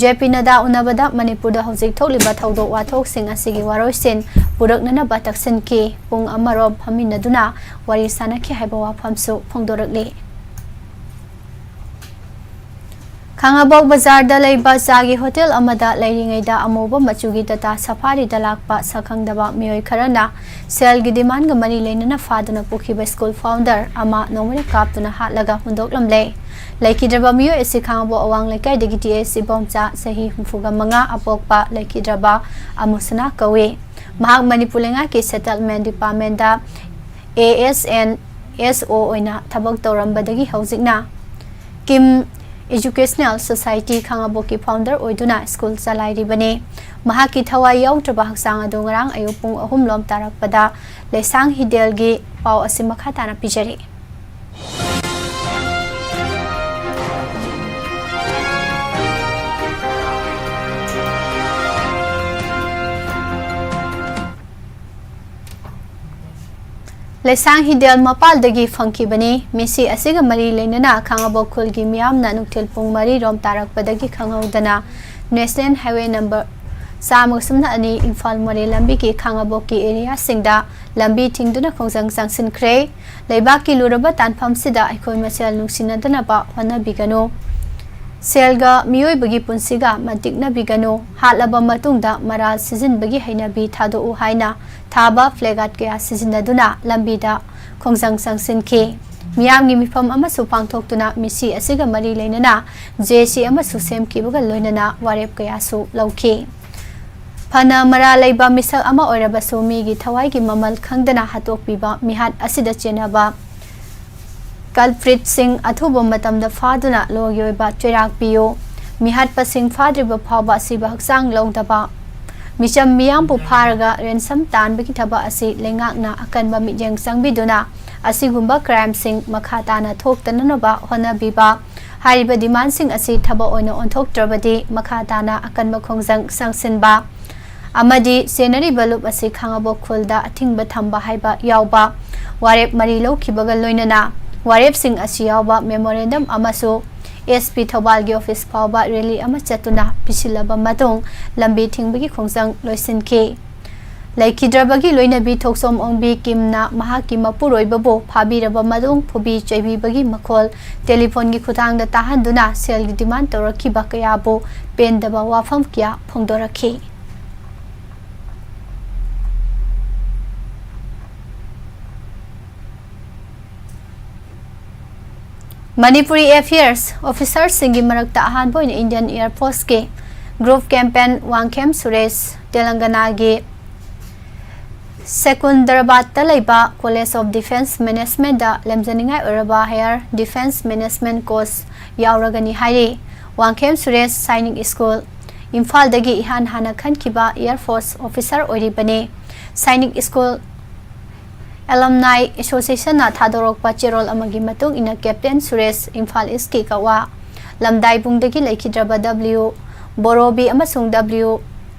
ꯖꯦ ꯄꯤ ꯅꯗꯥ ꯎꯅꯕꯗ ꯃꯅꯤꯄꯨꯔꯗ ꯍꯧꯖꯤꯛ ꯊꯣꯛꯂꯤꯕ ꯊꯧꯗꯣꯛ ꯋꯥꯊꯣꯛꯁꯤꯡ ꯑꯁꯤꯒꯤ ꯋꯥꯔꯣꯏꯁꯤꯟ ꯄꯨꯔꯛꯅꯅꯕ ꯇꯛꯁꯤꯟꯈꯤ꯫ ꯄꯨꯡ ꯑꯃꯔꯣꯝ ꯐꯝꯃꯤꯟꯅꯗꯨꯅ ꯋꯥꯔꯤ ꯁꯥꯅꯈꯤ ꯍꯥꯏꯕ ꯋꯥꯐꯝꯁꯨ ꯐꯣꯡꯗꯣꯔꯛꯂꯤ꯫ ꯈꯥꯉꯕꯣꯛ ꯕꯖꯥꯔꯗ ꯂꯩꯕ ꯆꯥꯒꯤ ꯍꯣꯇꯦꯜ ꯑꯃꯗ ꯂꯩꯔꯤꯉꯩꯗ ꯑꯃꯨꯕ ꯃꯆꯨꯒꯤ ꯇꯥꯇꯥ ꯁꯐꯥꯔꯤꯗ ꯂꯥꯛꯄ ꯁꯛꯈꯪꯗꯕ ꯃꯤꯑꯣꯏ ꯈꯔꯅ ꯁꯦꯜꯒꯤ ꯗꯤꯃꯥꯟꯒ ꯃꯔꯤ ꯂꯩꯅꯅ ꯐꯥꯗꯨꯅ ꯄꯨꯈꯤꯕ ꯁ꯭ꯀꯨꯜ ꯐꯥꯎꯟꯗꯔ ꯑꯃ ꯅꯣꯡꯃꯩꯅ ꯀꯥꯞꯇꯨꯅ ꯍꯥꯠꯂꯒ ꯍꯨꯟꯗꯣꯛꯂꯝꯂꯦ꯫ ꯂꯩꯈꯤꯗ꯭ꯔꯕ ꯃꯤꯑꯣꯏ ꯑꯁꯤ ꯈꯥꯉꯕꯣꯛ ꯑꯋꯥꯡ ꯂꯩꯀꯥꯏꯗꯒꯤ ꯇꯤ ꯑꯦꯁ ꯏꯕꯣꯝꯆꯥ, ꯆꯍꯤ ꯍꯨꯝꯐꯨꯒ ꯃꯉꯥ, ꯑꯄꯣꯛꯄ ꯂꯩꯈꯤꯗ꯭ꯔꯕ ꯑꯃꯨꯁꯅꯥ ꯀꯧꯏ꯫ ꯃꯍꯥꯛ ꯃꯅꯤꯄꯨꯔ ꯂꯩꯉꯥꯛꯀꯤ ꯁꯦꯇꯜꯃꯦꯟ ꯗꯤꯄꯥꯔꯠꯃꯦꯟꯗ ꯑꯦ ꯑꯦꯁ ꯑꯦꯟ ꯑꯦꯁ ꯑꯣ ꯑꯣꯏꯅ ꯊꯕꯛ ꯇꯧꯔꯝꯕꯗꯒꯤ ꯍꯧꯖꯤꯛꯅ ꯀꯤꯝ ꯏꯖꯨꯀꯦꯁꯅꯦꯜ ꯁꯣꯁꯥꯏꯇꯤ ꯈꯥꯉꯕꯣꯛꯀꯤ ꯐꯥꯎꯟꯗꯔ ꯑꯣꯏꯗꯨꯅ ꯁ꯭ꯀꯨꯜ ꯆꯂꯥꯏꯔꯤꯕꯅꯤ꯫ ꯃꯍꯥꯛꯀꯤ ꯊꯋꯥꯏ ꯌꯥꯎꯗ꯭ꯔꯕ ꯍꯛꯆꯥꯡ ꯑꯗꯨ ꯉꯔꯥꯡ ꯑꯌꯨꯛ ꯄꯨꯡ ꯑꯍꯨꯝ ꯂꯣꯝ ꯇꯥꯔꯛꯄꯗ ꯂꯩꯁꯥꯡ ꯍꯤꯗꯦꯜꯒꯤ ꯄꯥꯎ ꯑꯁꯤ ꯃꯈꯥ ꯇꯥꯅ ꯄꯤꯖꯔꯤ꯫ ꯂꯩꯁꯥꯡ ꯍꯤꯗꯦꯜ ꯃꯄꯥꯜꯗꯒꯤ ꯐꯪꯈꯤꯕꯅꯤ꯫ ꯃꯤꯁꯤ ꯑꯁꯤꯒ ꯃꯔꯤ ꯂꯩꯅꯅ ꯈꯥꯉꯕꯣꯛ ꯈꯨꯜꯒꯤ ꯃꯤꯌꯥꯝꯅ ꯅꯨꯡꯊꯤꯜ ꯄꯨꯡ ꯃꯔꯤ ꯔꯣꯝ ꯇꯥꯔꯛꯄꯗꯒꯤ ꯈꯪꯍꯧꯗꯅ ꯅꯦꯁꯅꯦꯜ ꯍꯥꯏꯋꯦ ꯅꯝꯕꯔ ꯆꯥꯝꯃꯒ ꯁꯨꯞꯅ ꯑꯅꯤ ꯏꯝꯐꯥꯜ ꯃꯣꯔꯦ ꯂꯝꯕꯤꯒꯤ ꯈꯥꯉꯕꯣꯛꯀꯤ ꯑꯦꯔꯤꯌꯥꯁꯤꯡꯗ ꯂꯝꯕꯤ ꯊꯤꯡꯗꯨꯅ ꯈꯣꯡꯖꯪ ꯆꯪꯁꯤꯟꯈ꯭ꯔꯦ꯫ ꯂꯩꯕꯥꯛꯀꯤ ꯂꯨꯔꯕ ꯇꯥꯟꯐꯝꯁꯤꯗ ꯑꯩꯈꯣꯏ ꯃꯁꯦꯜ ꯅꯨꯡꯁꯤꯅꯗꯅꯕ ꯍꯣꯠꯅꯕꯤꯒꯅꯨ꯫ ꯁꯦꯜꯒ ꯃꯤꯑꯣꯏꯕꯒꯤ ꯄꯨꯟꯁꯤꯒ ꯃꯟꯇꯤꯛꯅꯕꯤꯒꯅꯨ꯫ ꯍꯥꯠꯂꯕ ꯃꯇꯨꯡꯗ ꯃꯔꯥꯜ ꯁꯤꯖꯤꯟꯕꯒꯤ ꯍꯩꯅꯕꯤ ꯊꯥꯗꯣꯛꯎ ꯍꯥꯏꯅ ꯊꯥꯕ ꯄ꯭ꯂꯦꯀꯥꯔꯗ ꯀꯌꯥ ꯁꯤꯖꯤꯟꯅꯗꯨꯅ ꯂꯝꯕꯤꯗ ꯈꯣꯡꯖꯪ ꯆꯪꯁꯤꯟꯈꯤ꯫ ꯃꯤꯌꯥꯝꯒꯤ ꯃꯤꯐꯝ ꯑꯃꯁꯨ ꯄꯥꯡꯊꯣꯛꯇꯨꯅ ꯃꯤꯁꯤ ꯑꯁꯤꯒ ꯃꯔꯤ ꯂꯩꯅꯅ ꯖꯦ ꯁꯤ ꯑꯃꯁꯨ ꯁꯦꯝꯈꯤꯕꯒ ꯂꯣꯏꯅꯅ ꯋꯥꯔꯦꯞ ꯀꯌꯥꯁꯨ ꯂꯧꯈꯤ꯫ ꯐꯅ ꯃꯔꯥ ꯂꯩꯕ ꯃꯤꯁꯛ ꯑꯃ ꯑꯣꯏꯔꯕꯁꯨ ꯃꯤꯒꯤ ꯊꯋꯥꯏꯒꯤ ꯃꯃꯜ ꯈꯪꯗꯅ ꯍꯥꯠꯇꯣꯛꯄꯤꯕ ꯃꯤꯍꯥꯠ ꯑꯁꯤꯗ ꯆꯦꯟꯅꯕ culpritꯁꯤꯡ ꯑꯊꯨꯕ ꯃꯇꯝꯗ ꯐꯥꯗꯨꯅ ꯂꯣꯒꯤ ꯑꯣꯏꯕ ꯆꯩꯔꯥꯛ ꯄꯤꯌꯨ꯫ ꯃꯤꯍꯥꯠꯄꯁꯤꯡ ꯐꯥꯗ꯭ꯔꯤꯕ ꯐꯥꯎꯕ ꯑꯁꯤꯕ ꯍꯛꯆꯥꯡ ꯂꯧꯗꯕ ꯃꯤꯆꯝ ꯃꯤꯌꯥꯝꯕꯨ ꯐꯥꯔꯒ ransom ꯇꯥꯟꯕꯒꯤ ꯊꯕꯛ ꯑꯁꯤ ꯂꯩꯉꯥꯛꯅ ꯑꯀꯟꯕ ꯃꯤꯠꯌꯦꯡ ꯆꯪꯕꯤꯗꯨꯅ ꯑꯁꯤꯒꯨꯝꯕ crimeꯁꯤꯡ ꯃꯈꯥ ꯇꯥꯅ ꯊꯣꯛꯇꯅꯅꯕ ꯍꯣꯠꯅꯕꯤꯕ꯫ ꯍꯥꯏꯔꯤꯕ demandꯁꯤꯡ ꯑꯁꯤ ꯊꯕꯛ ꯑꯣꯏꯅ ꯑꯣꯟꯊꯣꯛꯇ꯭ꯔꯕꯗꯤ ꯃꯈꯥ ꯇꯥꯅ ꯑꯀꯟꯕ ꯈꯣꯡꯖꯪ ꯆꯪꯁꯤꯟꯕ ꯑꯃꯗꯤ ꯆꯦꯟꯅꯔꯤꯕ ꯂꯨꯞ ꯑꯁꯤ ꯈꯥꯉꯕꯣꯛ ꯈꯨꯜꯗ ꯑꯊꯤꯡꯕ ꯊꯝꯕ ꯍꯥꯏꯕ ꯌꯥꯎꯕ ꯋꯥꯔꯦꯞ ꯃꯔꯤ ꯂꯧꯈꯤꯕꯒ ꯂꯣꯏꯅꯅ ꯋꯥꯔꯦꯞꯁꯤꯡ ꯑꯁꯤ ꯌꯥꯎꯕ memorandum ꯑꯃꯁꯨ S P ꯊꯧꯕꯥꯜꯒꯤ office ꯐꯥꯎꯕ rally ꯑꯃ ꯆꯠꯇꯨꯅ ꯄꯤꯁꯤꯜꯂꯕ ꯃꯇꯨꯡ ꯂꯝꯕꯤ ꯊꯤꯡꯕꯒꯤ ꯈꯣꯡꯖꯪ ꯂꯣꯏꯁꯤꯟꯈꯤ꯫ ꯂꯩꯈꯤꯗ꯭ꯔꯕꯒꯤ ꯂꯣꯏꯅꯕꯤ ꯊꯣꯛꯆꯣꯝ ꯑꯣꯡꯕꯤ ꯀꯤꯝꯅ ꯃꯍꯥꯛꯀꯤ ꯃꯄꯨꯔꯣꯏꯕꯕꯨ ꯐꯥꯕꯤꯔꯕ ꯃꯇꯨꯡ ꯐꯨꯕꯤ ꯆꯩꯕꯤꯕꯒꯤ ꯃꯈꯣꯜ telephoneꯒꯤ ꯈꯨꯠꯊꯥꯡꯗ ꯇꯥꯍꯟꯗꯨꯅ ꯁꯦꯜꯒꯤ demand ꯇꯧꯔꯛꯈꯤꯕ ꯀꯌꯥꯕꯨ ꯄꯦꯟꯗꯕ ꯋꯥꯐꯝ ꯀꯌꯥ ꯐꯣꯡꯗꯣꯔꯛꯈꯤ꯫ ꯃꯅꯤꯄꯨꯔꯤ F I Rs officerꯁꯤꯡꯒꯤ ꯃꯔꯛꯇ ꯑꯍꯥꯟꯕ ꯑꯣꯏꯅ Indian Air Forceꯀꯤ group captain Wangkhem Suresh ꯇꯦꯂꯪꯒꯅꯥꯒꯤ ꯁꯦꯀꯨꯟꯗꯔꯕꯥꯗꯇ ꯂꯩꯕ College of Defence Managementꯇ ꯂꯦꯝꯖꯅꯤꯡꯉꯥꯏ ꯑꯣꯏꯔꯕ Higher Defence Management Course ꯌꯥꯎꯔꯒꯅꯤ ꯍꯥꯏꯔꯤ꯫ ꯋꯥꯡꯈꯦꯝ ꯁꯨꯔꯦꯁ ꯁꯥꯏꯅꯤꯛ ꯁ꯭ꯀꯨꯜ ꯏꯝꯐꯥꯜꯗꯒꯤ ꯏꯍꯥꯟ ꯍꯥꯟꯅ ꯈꯟꯈꯤꯕ Air Force officer ꯑꯣꯏꯔꯤꯕꯅꯤ꯫ ꯁꯥꯏꯅꯤꯛ ꯁ꯭ꯀꯨꯜ Alumni Associationꯅ ꯊꯥꯗꯣꯔꯛꯄ ꯆꯦꯔꯣꯜ ꯑꯃꯒꯤ ꯃꯇꯨꯡ ꯏꯟꯅ Captain ꯁꯨꯔꯦꯁ ꯏꯝꯐꯥꯜ Eastꯀꯤ ꯀꯛꯋꯥ ꯂꯝꯗꯥꯏꯕꯨꯡꯗꯒꯤ ꯂꯩꯈꯤꯗ꯭ꯔꯕ W ꯕꯣꯔꯣꯕꯤ ꯑꯃꯁꯨꯡ W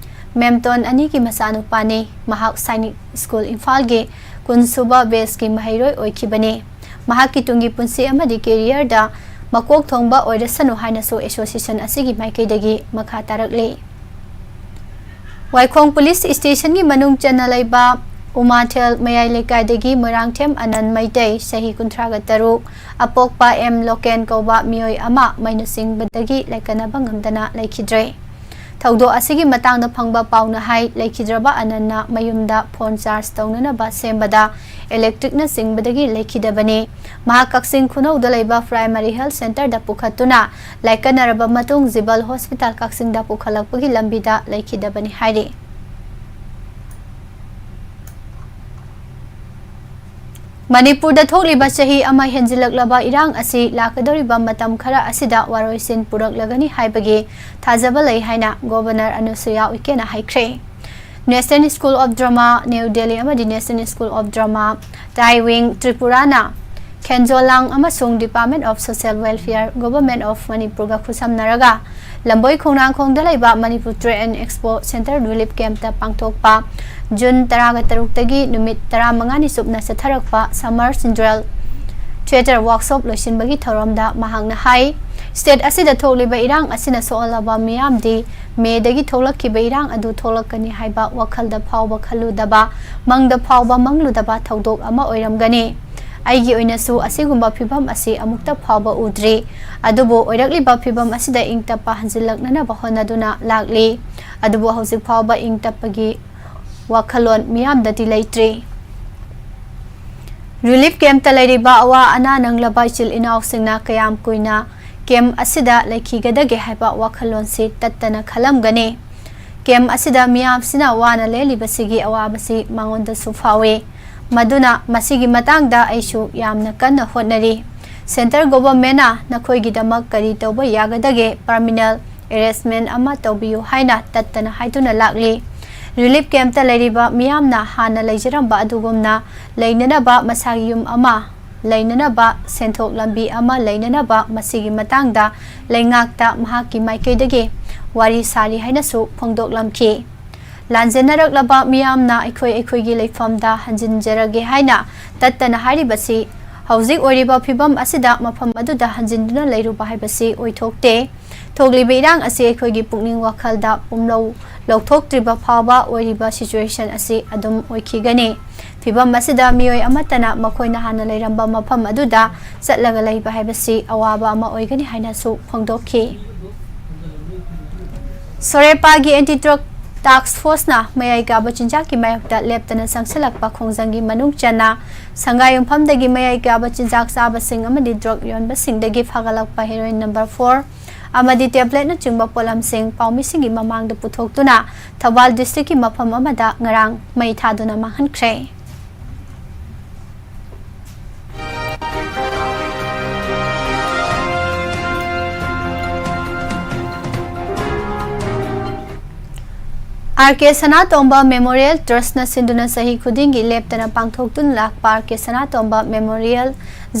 ꯃꯦꯝꯇꯣꯟ ꯑꯅꯤꯒꯤ ꯃꯆꯥꯅꯨꯄꯥꯅꯤ꯫ ꯃꯍꯥꯛ ꯁꯥꯏꯅꯤꯛ ꯁ꯭ꯀꯨꯜ ꯏꯝꯐꯥꯜꯒꯤ ꯀꯨꯟꯁꯨꯕ batchꯀꯤ ꯃꯍꯩꯔꯣꯏ ꯑꯣꯏꯈꯤꯕꯅꯤ꯫ ꯃꯍꯥꯛꯀꯤ ꯇꯨꯡꯒꯤ ꯄꯨꯟꯁꯤ ꯑꯃꯗꯤ careerꯗ ꯃꯀꯣꯛ ꯊꯣꯡꯕ ꯑꯣꯏꯔꯁꯅꯨ ꯍꯥꯏꯅꯁꯨ association ꯑꯁꯤꯒꯤ ꯃꯥꯏꯀꯩꯗꯒꯤ ꯃꯈꯥ ꯇꯥꯔꯛꯂꯤ꯫ ꯋꯥꯏꯈꯣꯡ police stationꯒꯤ ꯃꯅꯨꯡ ꯆꯟꯅ ꯂꯩꯕ ꯎꯃꯥꯊꯦꯜ ꯃꯌꯥꯏ ꯂꯩꯀꯥꯏꯗꯒꯤ ꯃꯣꯏꯔꯥꯡꯊꯦꯝ ꯑꯅꯟ ꯃꯩꯇꯩ, ꯆꯍꯤ ꯀꯨꯟꯊ꯭ꯔꯥꯒ ꯇꯔꯨꯛ, ꯑꯄꯣꯛꯄ ꯑꯦꯝ ꯂꯣꯀꯦꯟ ꯀꯧꯕ ꯃꯤꯑꯣꯏ ꯑꯃ ꯃꯩꯅ ꯆꯤꯡꯕꯗꯒꯤ ꯂꯥꯏꯀꯠꯅꯕ ꯉꯝꯗꯅ ꯂꯩꯈꯤꯗ꯭ꯔꯦ꯫ ꯊꯧꯗꯣꯛ ꯑꯁꯤꯒꯤ ꯃꯇꯥꯡꯗ ꯐꯪꯕ ꯄꯥꯎꯅ ꯍꯥꯏ, ꯂꯩꯈꯤꯗ꯭ꯔꯕ ꯑꯅꯟꯅ ꯃꯌꯨꯝꯗ ꯐꯣꯟ ꯆꯥꯔꯖ ꯇꯧꯅꯅꯕ ꯁꯦꯝꯕꯗ ꯏꯂꯦꯛꯇ꯭ꯔꯤꯛꯅ ꯆꯤꯡꯕꯗꯒꯤ ꯂꯩꯈꯤꯗꯕꯅꯤ꯫ ꯃꯍꯥꯛ ꯀꯛꯆꯤꯡ ꯈꯨꯅꯧꯗ ꯂꯩꯕ ꯄ꯭ꯔꯥꯏꯃꯥꯔꯤ ꯍꯦꯜꯊ ꯁꯦꯟꯇꯔꯗ ꯄꯨꯈꯠꯇꯨꯅ ꯂꯥꯏꯀꯠꯅꯔꯕ ꯃꯇꯨꯡ ꯖꯤꯕꯜ ꯍꯣꯁꯄꯤꯇꯥꯜ ꯀꯛꯆꯤꯡꯗ ꯄꯨꯈꯠꯂꯛꯄꯒꯤ ꯂꯝꯕꯤꯗ ꯂꯩꯈꯤꯗꯕꯅꯤ ꯍꯥꯏꯔꯤ꯫ ꯃꯅꯤꯄꯨꯔꯗ ꯊꯣꯛꯂꯤꯕ ꯆꯍꯤ ꯑꯃ ꯍꯦꯟꯖꯤꯜꯂꯛꯂꯕ ꯏꯔꯥꯡ ꯑꯁꯤ ꯂꯥꯛꯀꯗꯧꯔꯤꯕ ꯃꯇꯝ ꯈꯔ ꯑꯁꯤꯗ ꯋꯥꯔꯣꯏꯁꯤꯟ ꯄꯨꯔꯛꯂꯒꯅꯤ ꯍꯥꯏꯕꯒꯤ ꯊꯥꯖꯕ ꯂꯩ ꯍꯥꯏꯅ ꯒꯣꯚꯔꯅꯔ ꯑꯅꯨꯁꯨꯌꯥ ꯎꯏꯀꯦꯅ ꯍꯥꯏꯈ꯭ꯔꯦ꯫ National School of Drama, New Delhi ꯑꯃꯗꯤ National School of Drama, ꯇꯥꯏꯋꯤꯡ, ꯇ꯭ꯔꯤꯄꯨꯔꯥꯅ ꯈꯦꯟꯖꯣꯂꯥꯡ ꯑꯃꯁꯨꯡ Department of Social Welfare, Government of ꯃꯅꯤꯄꯨꯔꯒ ꯈꯨꯠꯁꯝꯅꯔꯒ ꯂꯝꯕꯣꯏ ꯈꯣꯡꯅꯥꯡꯈꯣꯡꯗ ꯂꯩꯕ Manipur Trade and Expo Center Relief Campꯇ ꯄꯥꯡꯊꯣꯛꯄ ꯖꯨꯟ ꯇꯔꯥꯒ ꯇꯔꯨꯛꯇꯒꯤ ꯅꯨꯃꯤꯠ ꯇꯔꯥꯃꯉꯥꯅꯤ ꯆꯨꯞꯅ ꯆꯠꯊꯔꯛꯄ Summer Central Theatre Workshop ꯂꯣꯏꯁꯤꯟꯕꯒꯤ ꯊꯧꯔꯝꯗ ꯃꯍꯥꯛꯅ ꯍꯥꯏ, state ꯑꯁꯤꯗ ꯊꯣꯛꯂꯤꯕ ꯏꯔꯥꯡ ꯑꯁꯤꯅ ꯁꯣꯛꯍꯜꯂꯕ ꯃꯤꯌꯥꯝꯗꯤ ꯃꯦꯗꯒꯤ ꯊꯣꯛꯂꯛꯈꯤꯕ ꯏꯔꯥꯡ ꯑꯗꯨ ꯊꯣꯛꯂꯛꯀꯅꯤ ꯍꯥꯏꯕ ꯋꯥꯈꯜꯗ ꯐꯥꯎꯕ ꯈꯜꯂꯨꯗꯕ, ꯃꯪꯗ ꯐꯥꯎꯕ ꯃꯪꯂꯨꯗꯕ ꯊꯧꯗꯣꯛ ꯑꯃ ꯑꯣꯏꯔꯝꯒꯅꯤ꯫ ꯑꯩꯒꯤ ꯑꯣꯏꯅꯁꯨ ꯑꯁꯤꯒꯨꯝꯕ ꯐꯤꯚꯝ ꯑꯁꯤ ꯑꯃꯨꯛꯇ ꯐꯥꯎꯕ ꯎꯗ꯭ꯔꯤ꯫ ꯑꯗꯨꯕꯨ ꯑꯣꯏꯔꯛꯂꯤꯕ ꯐꯤꯚꯝ ꯑꯁꯤꯗ ꯏꯪ ꯇꯞꯄ ꯍꯟꯖꯤꯜꯂꯛꯅꯅꯕ ꯍꯣꯠꯅꯗꯨꯅ ꯂꯥꯛꯂꯤ꯫ ꯑꯗꯨꯕꯨ ꯍꯧꯖꯤꯛ ꯐꯥꯎꯕ ꯏꯪ ꯇꯞꯄꯒꯤ ꯋꯥꯈꯜꯂꯣꯟ ꯃꯤꯌꯥꯝꯗꯗꯤ ꯂꯩꯇ꯭ꯔꯤ꯫ Relief campꯇ ꯂꯩꯔꯤꯕ ꯑꯋꯥ ꯑꯅꯥ ꯅꯪꯂꯕ ꯏꯆꯤꯜ ꯏꯅꯥꯎꯁꯤꯡꯅ ꯀꯌꯥꯝ ꯀꯨꯏꯅ camp ꯑꯁꯤꯗ ꯂꯩꯈꯤꯒꯗꯒꯦ ꯍꯥꯏꯕ ꯋꯥꯈꯜꯂꯣꯟꯁꯤ ꯇꯠꯇꯅ ꯈꯜꯂꯝꯒꯅꯤ꯫ Camp ꯑꯁꯤꯗ ꯃꯤꯌꯥꯝꯁꯤꯅ ꯋꯥꯅ ꯂꯦꯜꯂꯤꯕꯁꯤꯒꯤ ꯑꯋꯥꯕꯁꯤ ꯃꯉꯣꯟꯗꯁꯨ ꯐꯥꯎꯏ꯫ ꯃꯗꯨꯅ ꯃꯁꯤꯒꯤ ꯃꯇꯥꯡꯗ ꯑꯩꯁꯨ ꯌꯥꯝꯅ ꯀꯟꯅ ꯍꯣꯠꯅꯔꯤ꯫ Centre Governmentꯅ ꯅꯈꯣꯏꯒꯤꯗꯃꯛ ꯀꯔꯤ ꯇꯧꯕ ꯌꯥꯒꯗꯒꯦ, permanent arrangement ꯑꯃ ꯇꯧꯕꯤꯌꯨ ꯍꯥꯏꯅ ꯇꯠꯇꯅ ꯍꯥꯏꯗꯨꯅ ꯂꯥꯛꯂꯤ꯫ Relief campꯇ ꯂꯩꯔꯤꯕ ꯃꯤꯌꯥꯝꯅ ꯍꯥꯟꯅ ꯂꯩꯖꯔꯝꯕ ꯑꯗꯨꯒꯨꯝꯅ ꯂꯩꯅꯅꯕ ꯃꯁꯥꯒꯤ ꯌꯨꯝ ꯑꯃ ꯂꯩꯅꯅꯕ, ꯁꯦꯟꯊꯣꯛ ꯂꯝꯕꯤ ꯑꯃ ꯂꯩꯅꯅꯕ ꯃꯁꯤꯒꯤ ꯃꯇꯥꯡꯗ ꯂꯩꯉꯥꯛꯇ ꯃꯍꯥꯛꯀꯤ ꯃꯥꯏꯀꯩꯗꯒꯤ ꯋꯥꯔꯤ ꯁꯥꯔꯤ ꯍꯥꯏꯅꯁꯨ ꯐꯣꯡꯗꯣꯛꯂꯝꯈꯤ꯫ ꯂꯥꯟꯖꯦꯟꯅꯔꯛꯂꯕ ꯃꯤꯌꯥꯝꯅ ꯑꯩꯈꯣꯏ ꯑꯩꯈꯣꯏꯒꯤ ꯂꯩꯐꯝꯗ ꯍꯟꯖꯤꯟꯖꯔꯒꯦ ꯍꯥꯏꯅ ꯇꯠꯇꯅ ꯍꯥꯏꯔꯤꯕꯁꯤ ꯍꯧꯖꯤꯛ ꯑꯣꯏꯔꯤꯕ ꯐꯤꯚꯝ ꯑꯁꯤꯗ ꯃꯐꯝ ꯑꯗꯨꯗ ꯍꯟꯖꯤꯟꯗꯨꯅ ꯂꯩꯔꯨꯕ ꯍꯥꯏꯕꯁꯤ ꯑꯣꯏꯊꯣꯛꯇꯦ꯫ ꯊꯣꯛꯂꯤꯕ ꯏꯔꯥꯡ ꯑꯁꯤ ꯑꯩꯈꯣꯏꯒꯤ ꯄꯨꯛꯅꯤꯡ ꯋꯥꯈꯜꯗ ꯄꯨꯝꯂꯧ ꯂꯧꯊꯣꯛꯇ꯭ꯔꯤꯕ ꯐꯥꯎꯕ ꯑꯣꯏꯔꯤꯕ situation ꯑꯁꯤ ꯑꯗꯨꯝ ꯑꯣꯏꯈꯤꯒꯅꯤ꯫ ꯐꯤꯚꯝ ꯑꯁꯤꯗ ꯃꯤꯑꯣꯏ ꯑꯃꯠꯇꯅ ꯃꯈꯣꯏꯅ ꯍꯥꯟꯅ ꯂꯩꯔꯝꯕ ꯃꯐꯝ ꯑꯗꯨꯗ ꯆꯠꯂꯒ ꯂꯩꯕ ꯍꯥꯏꯕꯁꯤ ꯑꯋꯥꯕ ꯑꯃ ꯑꯣꯏꯒꯅꯤ ꯍꯥꯏꯅꯁꯨ ꯐꯣꯡꯗꯣꯛꯈꯤ꯫ ꯁꯣꯔꯦꯄꯥꯒꯤ ꯑꯦꯟꯇꯤ ꯗ꯭ꯔꯒ ꯇꯥꯛꯁ ꯐꯣꯔꯁꯅ ꯃꯌꯥꯏ ꯀꯥꯕ ꯆꯤꯟꯖꯥꯛꯀꯤ ꯃꯥꯌꯣꯛꯇ ꯂꯦꯞꯇꯅ ꯆꯪꯁꯤꯜꯂꯛꯄ ꯈꯣꯡꯖꯪꯒꯤ ꯃꯅꯨꯡ ꯆꯟꯅ ꯁꯪꯒꯥ ꯌꯨꯝꯐꯝꯗꯒꯤ ꯃꯌꯥꯏ ꯀꯥꯕ ꯆꯤꯟꯖꯥꯛ ꯆꯥꯕꯁꯤꯡ ꯑꯃꯗꯤ ꯗ꯭ꯔꯒ ꯌꯣꯟꯕꯁꯤꯡꯗꯒꯤ ꯐꯥꯒꯠꯂꯛꯄ ꯍꯦꯔꯣꯏꯟ ꯅꯝꯕꯔ ꯐꯣꯔ ꯑꯃꯗꯤ ꯇꯦꯕ꯭ꯂꯦꯠꯅꯆꯤꯡꯕ ꯄꯣꯠꯂꯝꯁꯤꯡ ꯄꯥꯎꯃꯤꯁꯤꯡꯒꯤ ꯃꯃꯥꯡꯗ ꯄꯨꯊꯣꯛꯇꯨꯅ ꯊꯧꯕꯥꯜ ꯗꯤꯁꯇ꯭ꯔꯤꯛꯀꯤ ꯃꯐꯝ ꯑꯃꯗ ꯉꯔꯥꯡ ꯃꯩ ꯊꯥꯗꯨꯅ ꯃꯥꯡꯍꯟꯈ꯭ꯔꯦ꯫ ꯑꯥꯔ ꯀꯦ ꯁꯅꯥꯇꯣꯝꯕ ꯃꯦꯃꯣꯔꯤꯌꯦꯜ ꯇ꯭ꯔꯁꯅ ꯁꯤꯟꯗꯨꯅ ꯆꯍꯤ ꯈꯨꯗꯤꯡꯒꯤ ꯂꯦꯞꯇꯅ ꯄꯥꯡꯊꯣꯛꯇꯨꯅ ꯂꯥꯛꯄ ꯑꯥꯔ ꯀꯦ ꯁꯅꯥꯇꯣꯝꯕ ꯃꯦꯃꯣꯔꯤꯌꯦꯜ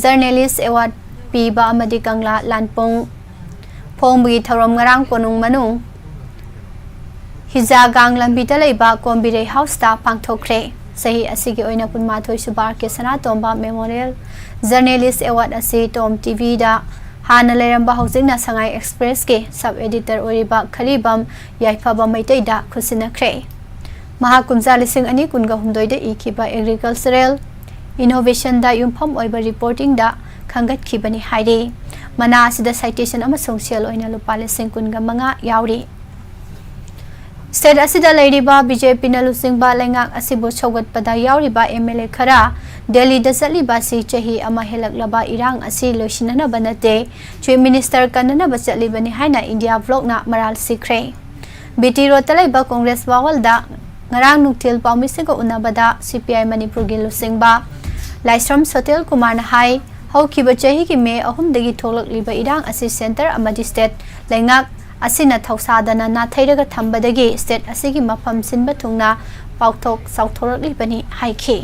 ꯖꯔꯅꯦꯂꯤꯁ ꯑꯦꯋꯥꯔꯗ ꯄꯤꯕ ꯑꯃꯗꯤ ꯀꯪꯂꯥ ꯂꯥꯟꯄꯨꯡ ꯐꯣꯡꯕꯒꯤ ꯊꯧꯔꯝ ꯉꯔꯥꯡ ꯀꯣꯅꯨꯡ ꯃꯅꯨꯡ ꯍꯤꯖꯥꯒꯥꯡ ꯂꯝꯕꯤꯗ ꯂꯩꯕ ꯀꯣꯝꯕꯤꯔꯩ ꯍꯥꯎꯁꯇ ꯄꯥꯡꯊꯣꯛꯈ꯭ꯔꯦ꯫ ꯆꯍꯤ ꯑꯁꯤꯒꯤ ꯑꯣꯏꯅ ꯀꯨꯟꯃꯥꯊꯣꯏ ꯁꯨꯕ ꯑꯥꯔ ꯀꯦ ꯁꯅꯥꯇꯣꯝꯕ ꯃꯦꯃꯣꯔꯤꯌꯦꯜ ꯖꯔꯅꯦꯂꯤꯁ ꯑꯦꯋꯥꯔꯗ ꯑꯁꯤ ꯇꯣꯝ ꯇꯤꯚꯤꯗ ꯍꯥꯟꯅ ꯂꯩꯔꯝꯕ, ꯍꯧꯖꯤꯛꯅ ꯁꯉꯥꯏ ꯑꯦꯛꯁꯄ꯭ꯔꯦꯁꯀꯤ ꯁꯕ ꯑꯦꯗꯤꯇꯔ ꯑꯣꯏꯔꯤꯕ ꯈꯔꯤꯕꯝ ꯌꯥꯏꯐꯕ ꯃꯩꯇꯩꯗ ꯈꯨꯠꯁꯤꯟꯅꯈ꯭ꯔꯦ꯫ ꯃꯍꯥꯛ ꯀꯨꯝꯖꯥ ꯂꯤꯁꯤꯡ ꯑꯅꯤ ꯀꯨꯟꯒ ꯍꯨꯝꯗꯣꯏꯗ ꯏꯈꯤꯕ ꯑꯦꯒ꯭ꯔꯤꯀꯜꯆꯔꯦꯜ ꯏꯅꯣꯚꯦꯁꯟꯗ ꯌꯨꯝꯐꯝ ꯑꯣꯏꯕ ꯔꯤꯄꯣꯔꯇꯤꯡꯗ ꯈꯟꯒꯠꯈꯤꯕꯅꯤ ꯍꯥꯏꯔꯤ꯫ ꯃꯅꯥ ꯑꯁꯤꯗ ꯁꯥꯏꯇꯦꯁꯟ ꯑꯃꯁꯨꯡ ꯁꯦꯜ ꯑꯣꯏꯅ ꯂꯨꯄꯥ ꯂꯤꯁꯤꯡ ꯀꯨꯟꯒ ꯃꯉꯥ ꯌꯥꯎꯔꯤ꯫ ꯁ꯭ꯇꯦꯠ ꯑꯁꯤꯗ ꯂꯩꯔꯤꯕ ꯕꯤ ꯖꯦ ꯄꯤꯅ ꯂꯨꯆꯤꯡꯕ ꯂꯩꯉꯥꯛ ꯑꯁꯤꯕꯨ ꯁꯧꯒꯠꯄꯗ ꯌꯥꯎꯔꯤꯕ ꯑꯦꯝ ꯑꯦꯜ ꯑꯦ ꯈꯔ ꯗꯦꯜꯂꯤꯗ ꯆꯠꯂꯤꯕ ꯑꯁꯤ ꯆꯍꯤ ꯑꯃ ꯍꯦꯜꯂꯛꯂꯕ ꯏꯔꯥꯡ ꯑꯁꯤ ꯂꯣꯏꯁꯤꯟꯅꯅꯕ ꯅꯠꯇꯦ, ꯆꯤꯐ ꯃꯤꯅꯤꯁꯇꯔ ꯀꯟꯅꯅꯕ ꯆꯠꯂꯤꯕꯅꯤ ꯍꯥꯏꯅ ꯏꯟꯗꯤꯌꯥ ꯕ꯭ꯂꯣꯛꯅ ꯃꯔꯥꯜ ꯁꯤꯈ꯭ꯔꯦ꯫ ꯕꯤ ꯇꯤ ꯔꯣꯗꯇ ꯂꯩꯕ ꯀꯣꯡꯒ꯭ꯔꯦꯁ ꯚꯋꯟꯗ ꯉꯔꯥꯡ ꯅꯨꯡꯊꯤꯜ ꯄꯥꯎꯃꯤꯁꯤꯡꯒ ꯎꯅꯕꯗ ꯁꯤ ꯄꯤ ꯑꯥꯏ ꯃꯅꯤꯄꯨꯔꯒꯤ ꯂꯨꯆꯤꯡꯕ ꯂꯥꯏꯁ꯭ꯔꯝ ꯁꯣꯇꯦꯜ ꯀꯨꯃꯥꯔꯅ ꯍꯥꯏ, ꯍꯧꯈꯤꯕ ꯆꯍꯤꯒꯤ ꯃꯦ ꯑꯍꯨꯝꯗꯒꯤ ꯊꯣꯛꯂꯛꯂꯤꯕ ꯏꯔꯥꯡ ꯑꯁꯤ ꯁꯦꯟꯇꯔ ꯑꯃꯗꯤ ꯁ꯭ꯇꯦꯠ ꯂꯩꯉꯥꯛ ꯑꯁꯤꯅ ꯊꯧꯁꯥꯗꯅ ꯅꯥꯊꯩꯔꯒ ꯊꯝꯕꯗꯒꯤ ꯁ꯭ꯇꯦꯠ ꯑꯁꯤꯒꯤ ꯃꯐꯝ ꯁꯤꯟꯕ ꯊꯨꯡꯅ ꯄꯥꯛꯊꯣꯛ ꯆꯥꯎꯊꯣꯔꯛꯂꯤꯕꯅꯤ ꯍꯥꯏꯈꯤ꯫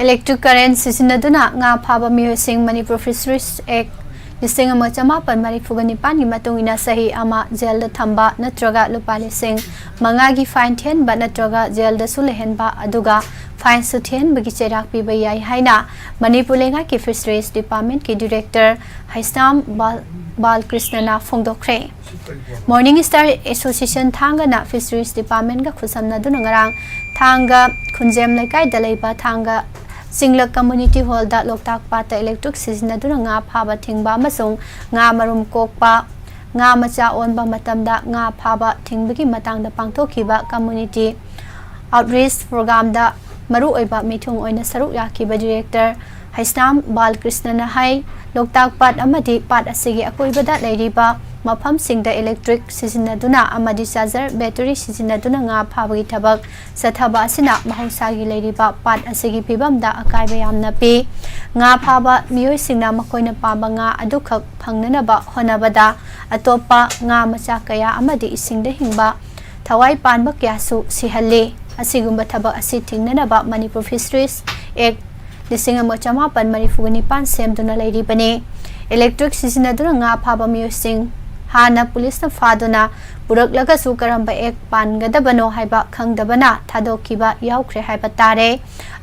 ꯏꯂꯦꯛꯇ꯭ꯔꯤꯛ ꯀꯔꯦꯟ ꯁꯤꯖꯤꯟꯅꯗꯨꯅ ꯉꯥ ꯐꯥꯕ ꯃꯤꯑꯣꯏꯁꯤꯡ ꯃꯅꯤꯄꯨꯔ ꯐꯤꯁꯔꯤꯁ ꯑꯦꯛ ꯂꯤꯁꯤꯡ ꯑꯃ ꯆꯃꯥꯄꯟ ꯃꯔꯤꯐꯨꯒ ꯅꯤꯄꯥꯟꯒꯤ ꯃꯇꯨꯡ ꯏꯟꯅ ꯆꯍꯤ ꯑꯃ ꯖꯦꯜꯗ ꯊꯝꯕ ꯅꯠꯇ꯭ꯔꯒ ꯂꯨꯄꯥ ꯂꯤꯁꯤꯡ ꯃꯉꯥꯒꯤ ꯐꯥꯏꯟ ꯊꯤꯍꯟꯕ ꯅꯠꯇ꯭ꯔꯒ ꯖꯦꯜꯗꯁꯨ ꯂꯩꯍꯟꯕ, ꯑꯗꯨꯒ ꯐꯥꯏꯟꯁꯨ ꯊꯤꯍꯟꯕꯒꯤ ꯆꯩꯔꯥꯛ ꯄꯤꯕ ꯌꯥꯏ ꯍꯥꯏꯅ ꯃꯅꯤꯄꯨꯔ ꯂꯩꯉꯥꯛꯀꯤ ꯐꯤꯁꯔꯤꯁ ꯗꯤꯄꯥꯔꯠꯃꯦꯟꯠꯀꯤ ꯗꯤꯔꯦꯛꯇꯔ ꯍꯩꯁꯅꯥꯝ ꯕꯥꯜ-, ꯕꯥꯜꯀ꯭ꯔꯤꯁꯅꯅ ꯐꯣꯡꯗꯣꯛꯈ꯭ꯔꯦ꯫ ꯃꯣꯔꯅꯤꯡ ꯁ꯭ꯇꯥꯔ ꯑꯦꯁꯣꯁꯤꯌꯦꯁꯟ ꯊꯥꯡꯒꯅ ꯐꯤꯁꯔꯤꯁ ꯗꯤꯄꯥꯔꯠꯃꯦꯟꯠꯀ ꯈꯨꯠꯁꯝꯅꯗꯨꯅ ꯉꯔꯥꯡ ꯊꯥꯡꯒ ꯈꯨꯟꯖꯦꯝ ꯂꯩꯀꯥꯏꯗ ꯂꯩꯕ ꯊꯥꯡꯒ ꯆꯤꯡꯂꯛ ꯀꯝꯃ꯭ꯌꯨꯅꯤꯇꯤ ꯍꯣꯜꯗ ꯂꯣꯛꯇꯥꯛ ꯄꯥꯠꯇ ꯏꯂꯦꯛꯇ꯭ꯔꯤꯛ ꯁꯤꯖꯤꯟꯅꯗꯨꯅ ꯉꯥ ꯐꯥꯕ ꯊꯤꯡꯕ ꯑꯃꯁꯨꯡ ꯉꯥ ꯃꯔꯨꯝ ꯀꯣꯛꯄ, ꯉꯥ ꯃꯆꯥ ꯑꯣꯟꯕ ꯃꯇꯝꯗ ꯉꯥ ꯐꯥꯕ ꯊꯤꯡꯕꯒꯤ ꯃꯇꯥꯡꯗ ꯄꯥꯡꯊꯣꯛꯈꯤꯕ ꯀꯝꯃ꯭ꯌꯨꯅꯤꯇꯤ ꯑꯥꯎꯠꯔꯤꯆ ꯄ꯭ꯔꯣꯒ꯭ꯔꯥꯝꯗ ꯃꯔꯨꯑꯣꯏꯕ ꯃꯤꯊꯨꯡ ꯑꯣꯏꯅ ꯁꯔꯨꯛ ꯌꯥꯈꯤꯕ ꯗꯤꯔꯦꯛꯇꯔ ꯍꯩꯁꯅꯥꯝ ꯕꯥꯜꯀ꯭ꯔꯤꯁꯅꯅ ꯍꯥꯏ, ꯂꯣꯛꯇꯥꯛ ꯄꯥꯠ ꯑꯃꯗꯤ ꯄꯥꯠ ꯑꯁꯤꯒꯤ ꯑꯀꯣꯏꯕꯗ ꯂꯩꯔꯤꯕ ꯃꯐꯝꯁꯤꯡꯗ ꯏꯂꯦꯛꯇ꯭ꯔꯤꯛ ꯁꯤꯖꯤꯟꯅꯗꯨꯅ ꯑꯃꯗꯤ ꯆꯥꯔꯖꯔ ꯕꯦꯇꯔꯤ ꯁꯤꯖꯤꯟꯅꯗꯨꯅ ꯉꯥ ꯐꯥꯕꯒꯤ ꯊꯕꯛ ꯆꯠꯊꯕ ꯑꯁꯤꯅ ꯃꯍꯧꯁꯥꯒꯤ ꯂꯩꯔꯤꯕ ꯄꯥꯠ ꯑꯁꯤꯒꯤ ꯐꯤꯕꯝꯗ ꯑꯀꯥꯏꯕ ꯌꯥꯝꯅ ꯄꯤ꯫ ꯉꯥ ꯐꯥꯕ ꯃꯤꯑꯣꯏꯁꯤꯡꯅ ꯃꯈꯣꯏꯅ ꯄꯥꯝꯕ ꯉꯥ ꯑꯗꯨꯈꯛ ꯐꯪꯅꯅꯕ ꯍꯣꯠꯅꯕꯗ ꯑꯇꯣꯞꯄ ꯉꯥ ꯃꯆꯥ ꯀꯌꯥ ꯑꯃꯗꯤ ꯏꯁꯤꯡꯗ ꯍꯤꯡꯕ ꯊꯋꯥꯏ ꯄꯥꯟꯕ ꯀꯌꯥꯁꯨ ꯁꯤꯍꯜꯂꯤ꯫ ꯑꯁꯤꯒꯨꯝꯕ ꯊꯕꯛ ꯑꯁꯤ ꯊꯤꯡꯅꯅꯕ ꯃꯅꯤꯄꯨꯔ ꯐꯤꯁꯔꯤꯁ ꯑꯦꯛ ꯂꯤꯁꯤꯡ ꯑꯃ ꯆꯃꯥꯄꯟ ꯃꯔꯤꯐꯨ ꯅꯤꯄꯥꯟ ꯁꯦꯝꯗꯨꯅ ꯂꯩꯔꯤꯕꯅꯤ꯫ ꯏꯂꯦꯛꯇ꯭ꯔꯤꯛ ꯁꯤꯖꯤꯟꯅꯗꯨꯅ ꯉꯥ ꯐꯥꯕ ꯃꯤꯑꯣꯏꯁꯤꯡ ꯍꯥꯟꯅ ꯄꯨꯂꯤꯁꯅ ꯐꯥꯗꯨꯅ ꯄꯨꯔꯛꯂꯒꯁꯨ ꯀꯔꯝꯕ ꯑꯦꯛ ꯄꯥꯟꯒꯗꯕꯅꯣ ꯍꯥꯏꯕ ꯈꯪꯗꯕꯅ ꯊꯥꯗꯣꯛꯈꯤꯕ ꯌꯥꯎꯈ꯭ꯔꯦ ꯍꯥꯏꯕ ꯇꯥꯔꯦ꯫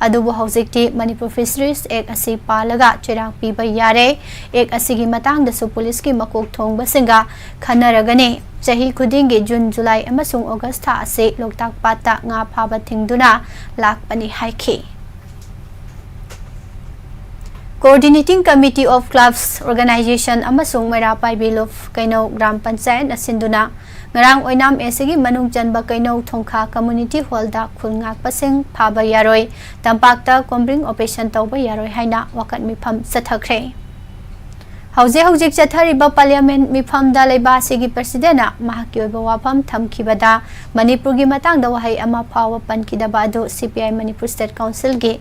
ꯑꯗꯨꯕꯨ ꯍꯧꯖꯤꯛꯇꯤ ꯃꯅꯤꯄꯨꯔ ꯐꯤꯁꯔꯤꯁ ꯑꯦꯛ ꯑꯁꯤ ꯄꯥꯜꯂꯒ ꯆꯩꯔꯥꯛ ꯄꯤꯕ ꯌꯥꯔꯦ꯫ ꯑꯦꯛ ꯑꯁꯤꯒꯤ ꯃꯇꯥꯡꯗꯁꯨ ꯄꯨꯂꯤꯁꯀꯤ ꯃꯀꯣꯛ ꯊꯣꯡꯕꯁꯤꯡꯒ ꯈꯟꯅꯔꯒꯅꯤ꯫ ꯆꯍꯤ ꯈꯨꯗꯤꯡꯒꯤ ꯖꯨꯟ, ꯖꯨꯂꯥꯏ ꯑꯃꯁꯨꯡ ꯑꯣꯒꯁ ꯊꯥ ꯑꯁꯤ ꯂꯣꯛꯇꯥꯛ ꯄꯥꯠꯇ ꯉꯥ ꯐꯥꯕ ꯊꯤꯡꯗꯨꯅ ꯂꯥꯛꯄꯅꯤ ꯍꯥꯏꯈꯤ꯫ Coordinating Committee of Clubs Organization ꯑꯃꯁꯨꯡ ꯃꯩꯔꯥ ꯄꯥꯏꯕꯤ ꯂꯨꯞ ꯀꯩꯅꯧ ꯒ꯭ꯔꯥꯝ ꯄꯟꯆꯥꯌꯠꯅ ꯁꯤꯟꯗꯨꯅ ꯉꯔꯥꯡ ꯑꯣꯏꯅꯥꯝ ꯑꯦꯁꯤꯒꯤ ꯃꯅꯨꯡ ꯆꯟꯕ ꯀꯩꯅꯧ ꯊꯣꯡꯈꯥ ꯀꯝꯃ꯭ꯌꯨꯅꯤꯇꯤ ꯍꯣꯜꯗ ꯈꯨꯜ ꯉꯥꯛꯄꯁꯤꯡ ꯐꯥꯕ ꯌꯥꯔꯣꯏ, ꯇꯝꯄꯥꯛꯇ ꯀꯣꯝꯕ꯭ꯔꯤꯡ ꯑꯣꯄꯔꯦꯁꯟ ꯇꯧꯕ ꯌꯥꯔꯣꯏ ꯍꯥꯏꯅ ꯋꯥꯀꯠ ꯃꯤꯐꯝ ꯆꯠꯊꯈ꯭ꯔꯦ꯫ ꯍꯧꯖꯤꯛ ꯍꯧꯖꯤꯛ ꯆꯠꯊꯔꯤꯕ ꯄꯥꯔꯂꯤꯌꯥꯃꯦꯟꯠ ꯃꯤꯐꯝꯗ ꯂꯩꯕꯥꯛ ꯑꯁꯤꯒꯤ ꯄ꯭ꯔꯁꯤꯗꯦꯟꯠꯅ ꯃꯍꯥꯛꯀꯤ ꯑꯣꯏꯕ ꯋꯥꯐꯝ ꯊꯝꯈꯤꯕꯗ ꯃꯅꯤꯄꯨꯔꯒꯤ ꯃꯇꯥꯡꯗ ꯋꯥꯍꯩ ꯑꯃ ꯐꯥꯎꯕ ꯄꯟꯈꯤꯗꯕ ꯑꯗꯨ ꯁꯤ ꯄꯤ ꯑꯥꯏ ꯃꯅꯤꯄꯨꯔ ꯁ꯭ꯇꯦꯠ ꯀꯥꯎꯟꯁꯤꯜꯒꯤ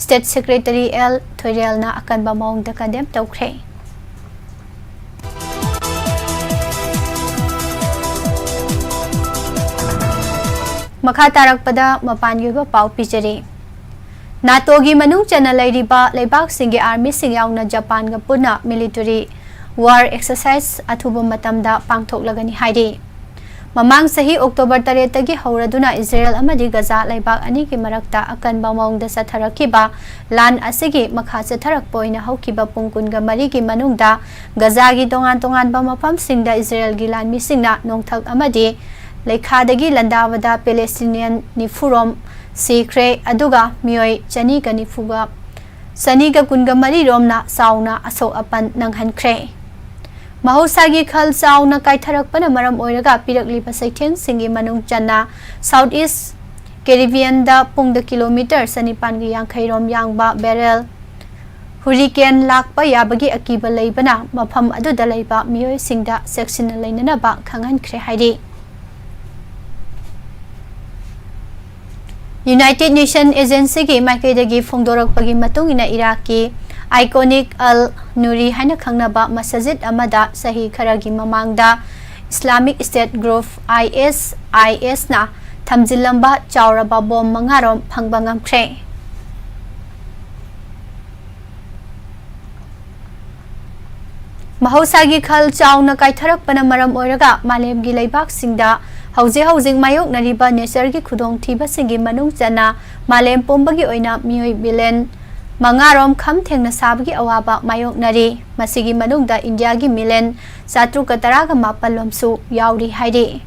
ꯁ꯭ꯇꯦꯠ ꯁꯦꯀ꯭ꯔꯦꯇꯔꯤ ꯑꯦꯜ ꯊꯣꯏꯔꯦꯜꯅ ꯑꯀꯟꯕ ꯃꯑꯣꯡꯗ ꯀꯟꯗꯦꯝ ꯇꯧꯈ꯭ꯔꯦ꯫ ꯃꯈꯥ ꯇꯥꯔꯛꯄꯗ ꯃꯄꯥꯟꯒꯤ ꯑꯣꯏꯕ ꯄꯥꯎ ꯄꯤꯖꯔꯤ꯫ ꯅꯥꯇꯣꯒꯤ ꯃꯅꯨꯡ ꯆꯟꯅ ꯂꯩꯔꯤꯕ ꯂꯩꯕꯥꯛꯁꯤꯡꯒꯤ ꯑꯥꯔꯃꯤꯁꯤꯡ ꯌꯥꯎꯅ ꯖꯄꯥꯟꯒ ꯄꯨꯟꯅ ꯃꯤꯂꯤꯇꯔꯤ ꯋꯥꯔ ꯑꯦꯛꯁꯔꯁꯥꯏꯖ ꯑꯊꯨꯕ ꯃꯇꯝꯗ ꯄꯥꯡꯊꯣꯛꯂꯒꯅꯤ ꯍꯥꯏꯔꯤ꯫ ꯃꯃꯥꯡ ꯆꯍꯤ ꯑꯣꯛꯇꯣꯕꯔ ꯇꯔꯦꯠꯇꯒꯤ ꯍꯧꯔꯗꯨꯅ ꯏꯖꯔꯦꯜ ꯑꯃꯗꯤ ꯒꯖꯥ ꯂꯩꯕꯥꯛ ꯑꯅꯤꯒꯤ ꯃꯔꯛꯇ ꯑꯀꯟꯕ ꯃꯑꯣꯡꯗ ꯆꯠꯊꯔꯛꯈꯤꯕ ꯂꯥꯟ ꯑꯁꯤꯒꯤ ꯃꯈꯥ ꯆꯠꯊꯔꯛꯄ ꯑꯣꯏꯅ ꯍꯧꯈꯤꯕ ꯄꯨꯡ ꯀꯨꯟꯒ ꯃꯔꯤꯒꯤ ꯃꯅꯨꯡꯗ ꯒꯖꯥꯒꯤ ꯇꯣꯉꯥꯟ ꯇꯣꯉꯥꯟꯕ ꯃꯐꯝꯁꯤꯡꯗ ꯏꯖꯔꯦꯜꯒꯤ ꯂꯥꯟꯃꯤꯁꯤꯡꯅ ꯅꯣꯡꯊꯛ ꯑꯃꯗꯤ ꯂꯩꯈꯥꯗꯒꯤ ꯂꯥꯟꯗꯥꯕꯗ ꯄꯦꯂꯦꯁꯇꯤꯅꯤꯌꯟ ꯅꯤꯐꯨꯔꯣꯝ ꯁꯤꯈ꯭ꯔꯦ, ꯑꯗꯨꯒ ꯃꯤꯑꯣꯏ ꯆꯅꯤꯒ ꯅꯤꯐꯨꯒ, ꯆꯅꯤꯒ ꯀꯨꯟꯒ ꯃꯔꯤ ꯔꯣꯝꯅ ꯆꯥꯎꯅ ꯑꯁꯣꯛ ꯑꯄꯟ ꯅꯪꯍꯟꯈ꯭ꯔꯦ꯫ ꯃꯍꯧꯁꯥꯒꯤ ꯈꯜ ꯆꯥꯎꯅ ꯀꯥꯏꯊꯔꯛꯄꯅ ꯃꯔꯝ ꯑꯣꯏꯔꯒ ꯄꯤꯔꯛꯂꯤꯕ ꯆꯩꯊꯦꯡꯁꯤꯡꯒꯤ ꯃꯅꯨꯡ ꯆꯟꯅ South East Caribbean ꯗ ꯄꯨꯡꯗ ꯀꯤꯂꯣꯃꯤꯇꯔ ꯆꯅꯤꯄꯥꯟꯒ ꯌꯥꯡꯈꯩ ꯔꯣꯝ ꯌꯥꯡꯕ ꯕꯦꯔꯦꯜ ꯍꯨꯔꯤꯀꯦꯟ ꯂꯥꯛꯄ ꯌꯥꯕꯒꯤ ꯑꯀꯤꯕ ꯂꯩꯕꯅ ꯃꯐꯝ ꯑꯗꯨꯗ ꯂꯩꯕ ꯃꯤꯑꯣꯏꯁꯤꯡꯗ ꯆꯦꯛꯁꯤꯟꯅ ꯂꯩꯅꯅꯕ ꯈꯪꯍꯟꯈ꯭ꯔꯦ ꯍꯥꯏꯔꯤ꯫ United Nation Agency ꯒꯤ ꯃꯥꯏꯀꯩꯗꯒꯤ ꯐꯣꯡꯗꯣꯔꯛꯄꯒꯤ ꯃꯇꯨꯡ ꯏꯟꯅ, ꯏꯔꯥꯛꯀꯤ Iconic Al Nuri ꯍꯥꯏꯅ ꯈꯪꯅꯕ ꯃꯁꯖꯤꯗ ꯑꯃꯗ ꯆꯍꯤ ꯈꯔꯒꯤ ꯃꯃꯥꯡꯗ Islamic State Group, I S I S ꯅ ꯊꯝꯖꯤꯜꯂꯝꯕ ꯆꯥꯎꯔꯕ ꯕꯣꯝ ꯃꯉꯥꯔꯣꯝ ꯐꯪꯕ ꯉꯝꯈ꯭ꯔꯦ꯫ ꯃꯍꯧꯁꯥꯒꯤ ꯈꯜ ꯆꯥꯎꯅ ꯀꯥꯏꯊꯔꯛꯄꯅ ꯃꯔꯝ ꯑꯣꯏꯔꯒ ꯃꯥꯂꯦꯝꯒꯤ ꯂꯩꯕꯥꯛꯁꯤꯡꯗ ꯍꯧꯖꯤꯛ ꯍꯧꯖꯤꯛ ꯃꯥꯌꯣꯛꯅꯔꯤꯕ ꯅꯦꯆꯔꯒꯤ ꯈꯨꯗꯣꯡꯊꯤꯕꯁꯤꯡꯒꯤ ꯃꯅꯨꯡ ꯆꯟꯅ ꯃꯥꯂꯦꯝ ꯄꯨꯝꯕꯒꯤ ꯑꯣꯏꯅ ꯃꯤꯑꯣꯏ ꯕꯤꯂꯤꯌꯟ ꯃꯉꯥꯔꯣꯝ ꯈꯝ ꯊꯦꯡꯅ ꯁꯥꯕꯒꯤ ꯑꯋꯥꯕ ꯃꯥꯌꯣꯛꯅꯔꯤ꯫ ꯃꯁꯤꯒꯤ ꯃꯅꯨꯡꯗ ꯏꯟꯗꯤꯌꯥꯒꯤ ꯃꯤꯂꯤꯌꯟ ꯆꯥꯇ꯭ꯔꯨꯛꯀ ꯇꯔꯥꯒ ꯃꯥꯄꯜ ꯂꯣꯝꯁꯨ ꯌꯥꯎꯔꯤ ꯍꯥꯏꯔꯤ꯫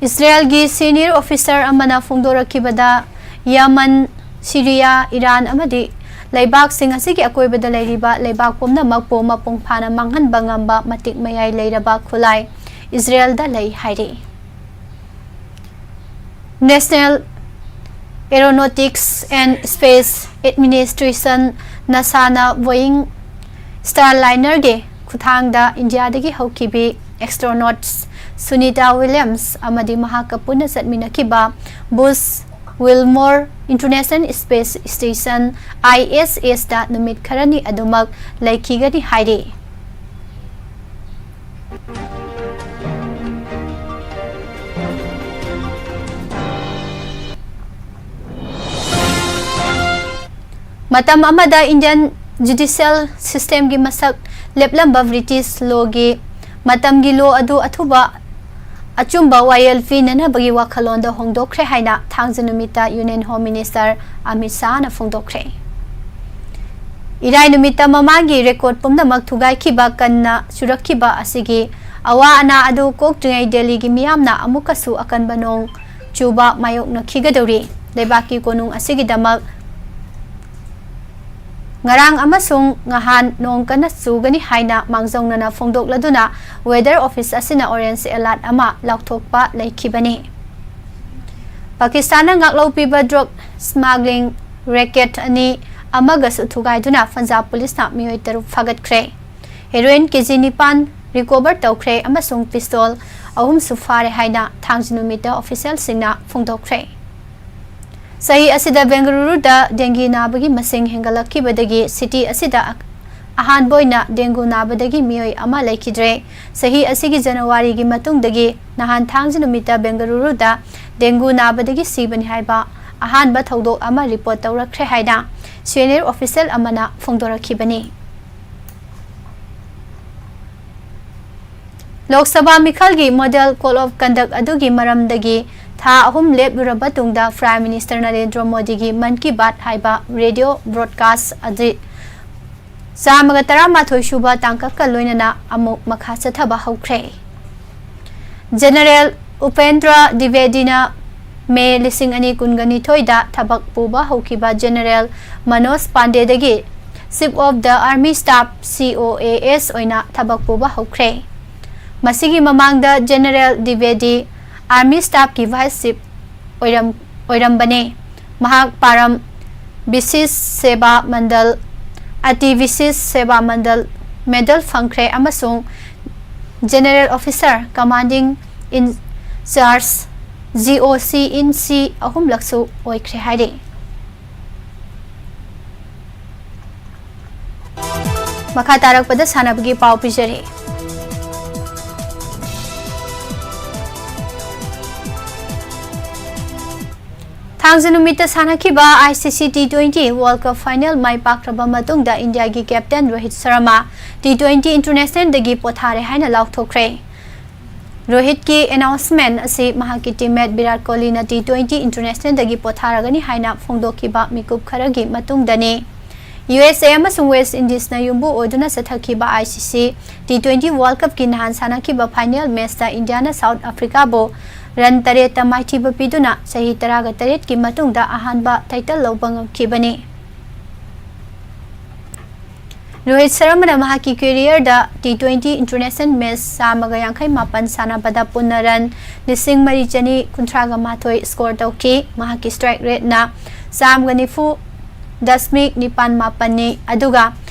ꯏꯁꯔꯦꯜꯒꯤ senior officer ꯑꯃꯅ ꯐꯣꯡꯗꯣꯔꯛꯈꯤꯕꯗ, ꯌꯃꯟ, ꯁꯤꯔꯤꯌꯥ, ꯏꯔꯥꯟ ꯑꯃꯗꯤ ꯂꯩꯕꯥꯛꯁꯤꯡ ꯑꯁꯤꯒꯤ ꯑꯀꯣꯏꯕꯗ ꯂꯩꯔꯤꯕ ꯂꯩꯕꯥꯛ ꯄꯨꯝꯅꯃꯛꯄꯨ ꯃꯄꯨꯡ ꯐꯥꯅ ꯃꯥꯡꯍꯟꯕ ꯉꯝꯕ ꯃꯇꯤꯛ ꯃꯌꯥꯏ ꯂꯩꯔꯕ ꯈꯨꯠꯂꯥꯏ ꯏꯁꯔꯦꯜꯗ ꯂꯩ ꯍꯥꯏꯔꯤ꯫ National Aeronautics and Space Administration, NASA ꯅ Boeing Starliner ꯒꯤ ꯈꯨꯠꯊꯥꯡꯗ ꯏꯟꯗꯤꯌꯥꯗꯒꯤ ꯍꯧꯈꯤꯕꯤ astronauts ꯁꯨꯅꯤꯇꯥ ꯋꯤꯂꯤꯌꯝꯁ ꯑꯃꯗꯤ ꯃꯍꯥꯛꯀ ꯄꯨꯟꯅ ꯆꯠꯃꯤꯟꯅꯈꯤꯕ ꯕꯨꯁ ꯋꯤꯜꯃꯣꯔ International Space Station, I S S ꯇ ꯅꯨꯃꯤꯠ ꯈꯔꯅꯤ ꯑꯗꯨꯃꯛ ꯂꯩꯈꯤꯒꯅꯤ ꯍꯥꯏꯔꯤ꯫ ꯃꯇꯝ ꯑꯃꯗ Indian judicial system ꯒꯤ ꯃꯁꯛ ꯂꯦꯞꯂꯝꯕ British law ꯒꯤ ꯃꯇꯝꯒꯤ law ꯑꯗꯨ ꯑꯊꯨꯕ ꯑꯆꯨꯝꯕ ꯋꯥꯌꯦꯜ ꯄꯤꯅꯅꯕꯒꯤ ꯋꯥꯈꯜꯂꯣꯟꯗ ꯍꯣꯡꯗꯣꯛꯈ꯭ꯔꯦ ꯍꯥꯏꯅ ꯊꯥꯡꯖ ꯅꯨꯃꯤꯠꯇ Union Home Minister ꯑꯃꯤꯠ ꯁꯥꯍꯅ ꯐꯣꯡꯗꯣꯛꯈ꯭ꯔꯦ꯫ ꯏꯔꯥꯏ ꯅꯨꯃꯤꯠꯇ ꯃꯃꯥꯡꯒꯤ record ꯄꯨꯝꯅꯃꯛ ꯊꯨꯒꯥꯏꯈꯤꯕ, ꯀꯟꯅ ꯆꯨꯔꯛꯈꯤꯕ ꯑꯁꯤꯒꯤ ꯑꯋꯥ ꯑꯅꯥ ꯑꯗꯨ ꯀꯣꯛꯇ꯭ꯔꯤꯉꯩ ꯗꯦꯜꯂꯤꯒꯤ ꯃꯤꯌꯥꯝꯅ ꯑꯃꯨꯛꯀꯁꯨ ꯑꯀꯟꯕ ꯅꯣꯡ ꯆꯨꯕ ꯃꯥꯌꯣꯛꯅꯈꯤꯒꯗꯧꯔꯤ꯫ ꯂꯩꯕꯥꯛꯀꯤ ꯀꯣꯅꯨꯡ ꯑꯁꯤꯒꯤꯗꯃꯛ ꯉꯔꯥꯡ ꯑꯃꯁꯨꯡ ꯉꯍꯥꯟ ꯅꯣꯡ ꯀꯟꯅ ꯆꯨꯒꯅꯤ ꯍꯥꯏꯅ ꯃꯥꯡꯖꯧꯅꯅ ꯐꯣꯡꯗꯣꯛꯂꯗꯨꯅ weather office ꯑꯁꯤꯅ orange alert ꯑꯃ ꯂꯥꯎꯊꯣꯛꯄ ꯂꯩꯈꯤꯕꯅꯤ꯫ ꯄꯥꯀꯤꯁꯇꯥꯟꯅ ꯉꯥꯛꯂꯧ ꯄꯤꯕ drug smuggling racket ꯑꯅꯤ ꯑꯃꯒꯁꯨ ꯊꯨꯒꯥꯏꯗꯨꯅ ꯄꯟꯖꯥꯕ ꯄꯨꯂꯤꯁꯅ ꯃꯤꯑꯣꯏ ꯇꯔꯨꯛ ꯐꯥꯒꯠꯈ꯭ꯔꯦ꯫ Heroin ꯀꯦꯖꯤ ꯅꯤꯄꯥꯟ recover ꯇꯧꯈ꯭ꯔꯦ ꯑꯃꯁꯨꯡ pistol ꯑꯍꯨꯝꯁꯨ ꯐꯥꯔꯦ ꯍꯥꯏꯅ ꯊꯥꯡꯖ ꯅꯨꯃꯤꯠꯇ official ꯁꯤꯡꯅ ꯐꯣꯡꯗꯣꯛꯈ꯭ꯔꯦ꯫ ꯆꯍꯤ ꯑꯁꯤꯗ ꯕꯦꯡꯒꯂꯨꯔꯨꯗ dengue ꯅꯥꯕꯒꯤ ꯃꯁꯤꯡ ꯍꯦꯟꯒꯠꯂꯛꯈꯤꯕꯗꯒꯤ city ꯑꯁꯤꯗ ꯑꯍꯥꯟꯕ ꯑꯣꯏꯅ dengue ꯅꯥꯕꯗꯒꯤ ꯃꯤꯑꯣꯏ ꯑꯃ ꯂꯩꯈꯤꯗ꯭ꯔꯦ꯫ ꯆꯍꯤ ꯑꯁꯤꯒꯤ ꯖꯅꯋꯥꯔꯤꯒꯤ ꯃꯇꯨꯡꯗꯒꯤ ꯅꯍꯥꯟ ꯊꯥꯡꯖ ꯅꯨꯃꯤꯠꯇ ꯕꯦꯡꯒꯂꯨꯔꯨꯗ dengue ꯅꯥꯕꯗꯒꯤ ꯁꯤꯕꯅꯤ ꯍꯥꯏꯕ ꯑꯍꯥꯟꯕ ꯊꯧꯗꯣꯛ ꯑꯃ report ꯇꯧꯔꯛꯈ꯭ꯔꯦ ꯍꯥꯏꯅ senior official ꯑꯃꯅ ꯐꯣꯡꯗꯣꯔꯛꯈꯤꯕꯅꯤ꯫ ꯂꯣꯛ ꯁꯚꯥ ꯃꯤꯈꯜꯒꯤ model code of conduct ꯑꯗꯨꯒꯤ ꯃꯔꯝꯗꯒꯤ ꯊꯥ ꯑꯍꯨꯝ ꯂꯦꯞꯂꯨꯔꯕ ꯇꯨꯡꯗ Prime Minister ꯅꯔꯦꯟꯗ꯭ꯔ ꯃꯣꯗꯤꯒꯤ ꯃꯟ ꯀꯤ ꯕꯥꯠ ꯍꯥꯏꯕ radio broadcast ꯑꯗꯨ ꯆꯥꯝꯃꯒ ꯇꯔꯥꯃꯥꯊꯣꯏ ꯁꯨꯕ ꯇꯥꯡꯀꯛꯀ ꯂꯣꯏꯅꯅ ꯑꯃꯨꯛ ꯃꯈꯥ ꯆꯠꯊꯕ ꯍꯧꯈ꯭ꯔꯦ꯫ General ꯎꯄꯦꯟꯗ꯭ꯔ ꯗ꯭ꯋꯤꯕꯦꯗꯤꯅ ꯃꯦ ꯂꯤꯁꯤꯡ ꯑꯅꯤ ꯀꯨꯟꯒ ꯅꯤꯊꯣꯏꯗ ꯊꯕꯛ ꯄꯨꯕ ꯍꯧꯈꯤꯕ General Manoj ꯄꯥꯟꯗꯦꯗꯒꯤ Chief of the Army Staff, C O A S, ꯑꯣꯏꯅ ꯊꯕꯛ ꯄꯨꯕ ꯍꯧꯈ꯭ꯔꯦ꯫ ꯃꯁꯤꯒꯤ ꯃꯃꯥꯡꯗ General ꯗ꯭ꯋꯤꯕꯦꯗꯤ Army Staff ꯀꯤ Vice Chief ꯑꯣꯏꯔꯝ-, ꯑꯣꯏꯔꯝꯕꯅꯤ꯫ ꯃꯍꯥꯛ ꯄꯥꯔꯝ ꯕꯤꯁꯤꯁ ꯁꯦꯕꯥ ꯃꯟꯗꯜ, ꯑꯇꯤ ꯕꯤꯁꯤꯁ ꯁꯦꯕꯥ ꯃꯟꯗꯜ medal ꯐꯪꯈ꯭ꯔꯦ ꯑꯃꯁꯨꯡ General Officer Commanding in Charge, G O C in C, ꯑꯍꯨꯝꯂꯛꯁꯨ ꯑꯣꯏꯈ꯭ꯔꯦ ꯍꯥꯏꯔꯤ꯫ ꯃꯈꯥ ꯇꯥꯔꯛꯄꯗ ꯁꯥꯟꯅꯕꯒꯤ ꯄꯥꯎ ꯄꯤꯖꯔꯤ꯫ ꯊꯥꯡꯖ ꯅꯨꯃꯤꯠꯇ ꯁꯥꯟꯅꯈꯤꯕ ICC T twenty World Cup final ꯃꯥꯏ ꯄꯥꯛꯈ꯭ꯔꯕ ꯃꯇꯨꯡꯗ ꯏꯟꯗꯤꯌꯥꯒꯤ captain Rohit Sharma T twenty internationalꯗꯒꯤ ꯄꯣꯊꯥꯔꯦ ꯍꯥꯏꯅ ꯂꯥꯎꯊꯣꯛꯈ꯭ꯔꯦ꯫ ꯔꯣꯍꯤꯠꯀꯤ announcement ꯑꯁꯤ ꯃꯍꯥꯛꯀꯤ teammate ꯕꯤꯔꯥꯠ ꯀꯣꯍꯂꯤꯅ T twenty internationalꯗꯒꯤ ꯄꯣꯊꯥꯔꯒꯅꯤ ꯍꯥꯏꯅ ꯐꯣꯡꯗꯣꯛꯈꯤꯕ ꯃꯤꯀꯨꯞ ꯈꯔꯒꯤ ꯃꯇꯨꯡꯗꯅꯤ꯫ USA ꯑꯃꯁꯨꯡ West Indiesꯅ ꯌꯨꯝꯕꯨ ꯑꯣꯏꯗꯨꯅ ꯆꯠꯊꯈꯤꯕ ICC T twenty World Cupꯀꯤ ꯅꯍꯥꯟ ꯁꯥꯟꯅꯈꯤꯕ final matchꯇ ꯏꯟꯗꯤꯌꯥꯅ South Africaꯕꯨ run ꯇꯔꯦꯠꯇ ꯃꯥꯏꯊꯤꯕ ꯄꯤꯗꯨꯅ ꯆꯍꯤ ꯇꯔꯥꯒ ꯇꯔꯦꯠꯀꯤ ꯃꯇꯨꯡꯗ ꯑꯍꯥꯟꯕ title ꯂꯧꯕ ꯉꯝꯈꯤꯕꯅꯤ꯫ ꯔꯣꯍꯤꯠ ꯁꯔꯃꯅ ꯃꯍꯥꯛꯀꯤ careerꯗ T twenty international match ꯆꯥꯝꯃꯒ ꯌꯥꯡꯈꯩ ꯃꯥꯄꯟ ꯁꯥꯟꯅꯕꯗ ꯄꯨꯟꯅ run ꯂꯤꯁꯤꯡ ꯃꯔꯤ ꯆꯅꯤ ꯀꯨꯟꯊ꯭ꯔꯥꯒ ꯃꯥꯊꯣꯏ score ꯇꯧꯈꯤ꯫ ꯃꯍꯥꯛꯀꯤ strike rateꯅ ꯆꯥꯝꯃꯒ ꯅꯤꯐꯨ ꯗꯁꯃꯤꯛ ꯅꯤꯄꯥꯟ ꯃꯥꯄꯟꯅꯤ, ꯑꯗꯨꯒ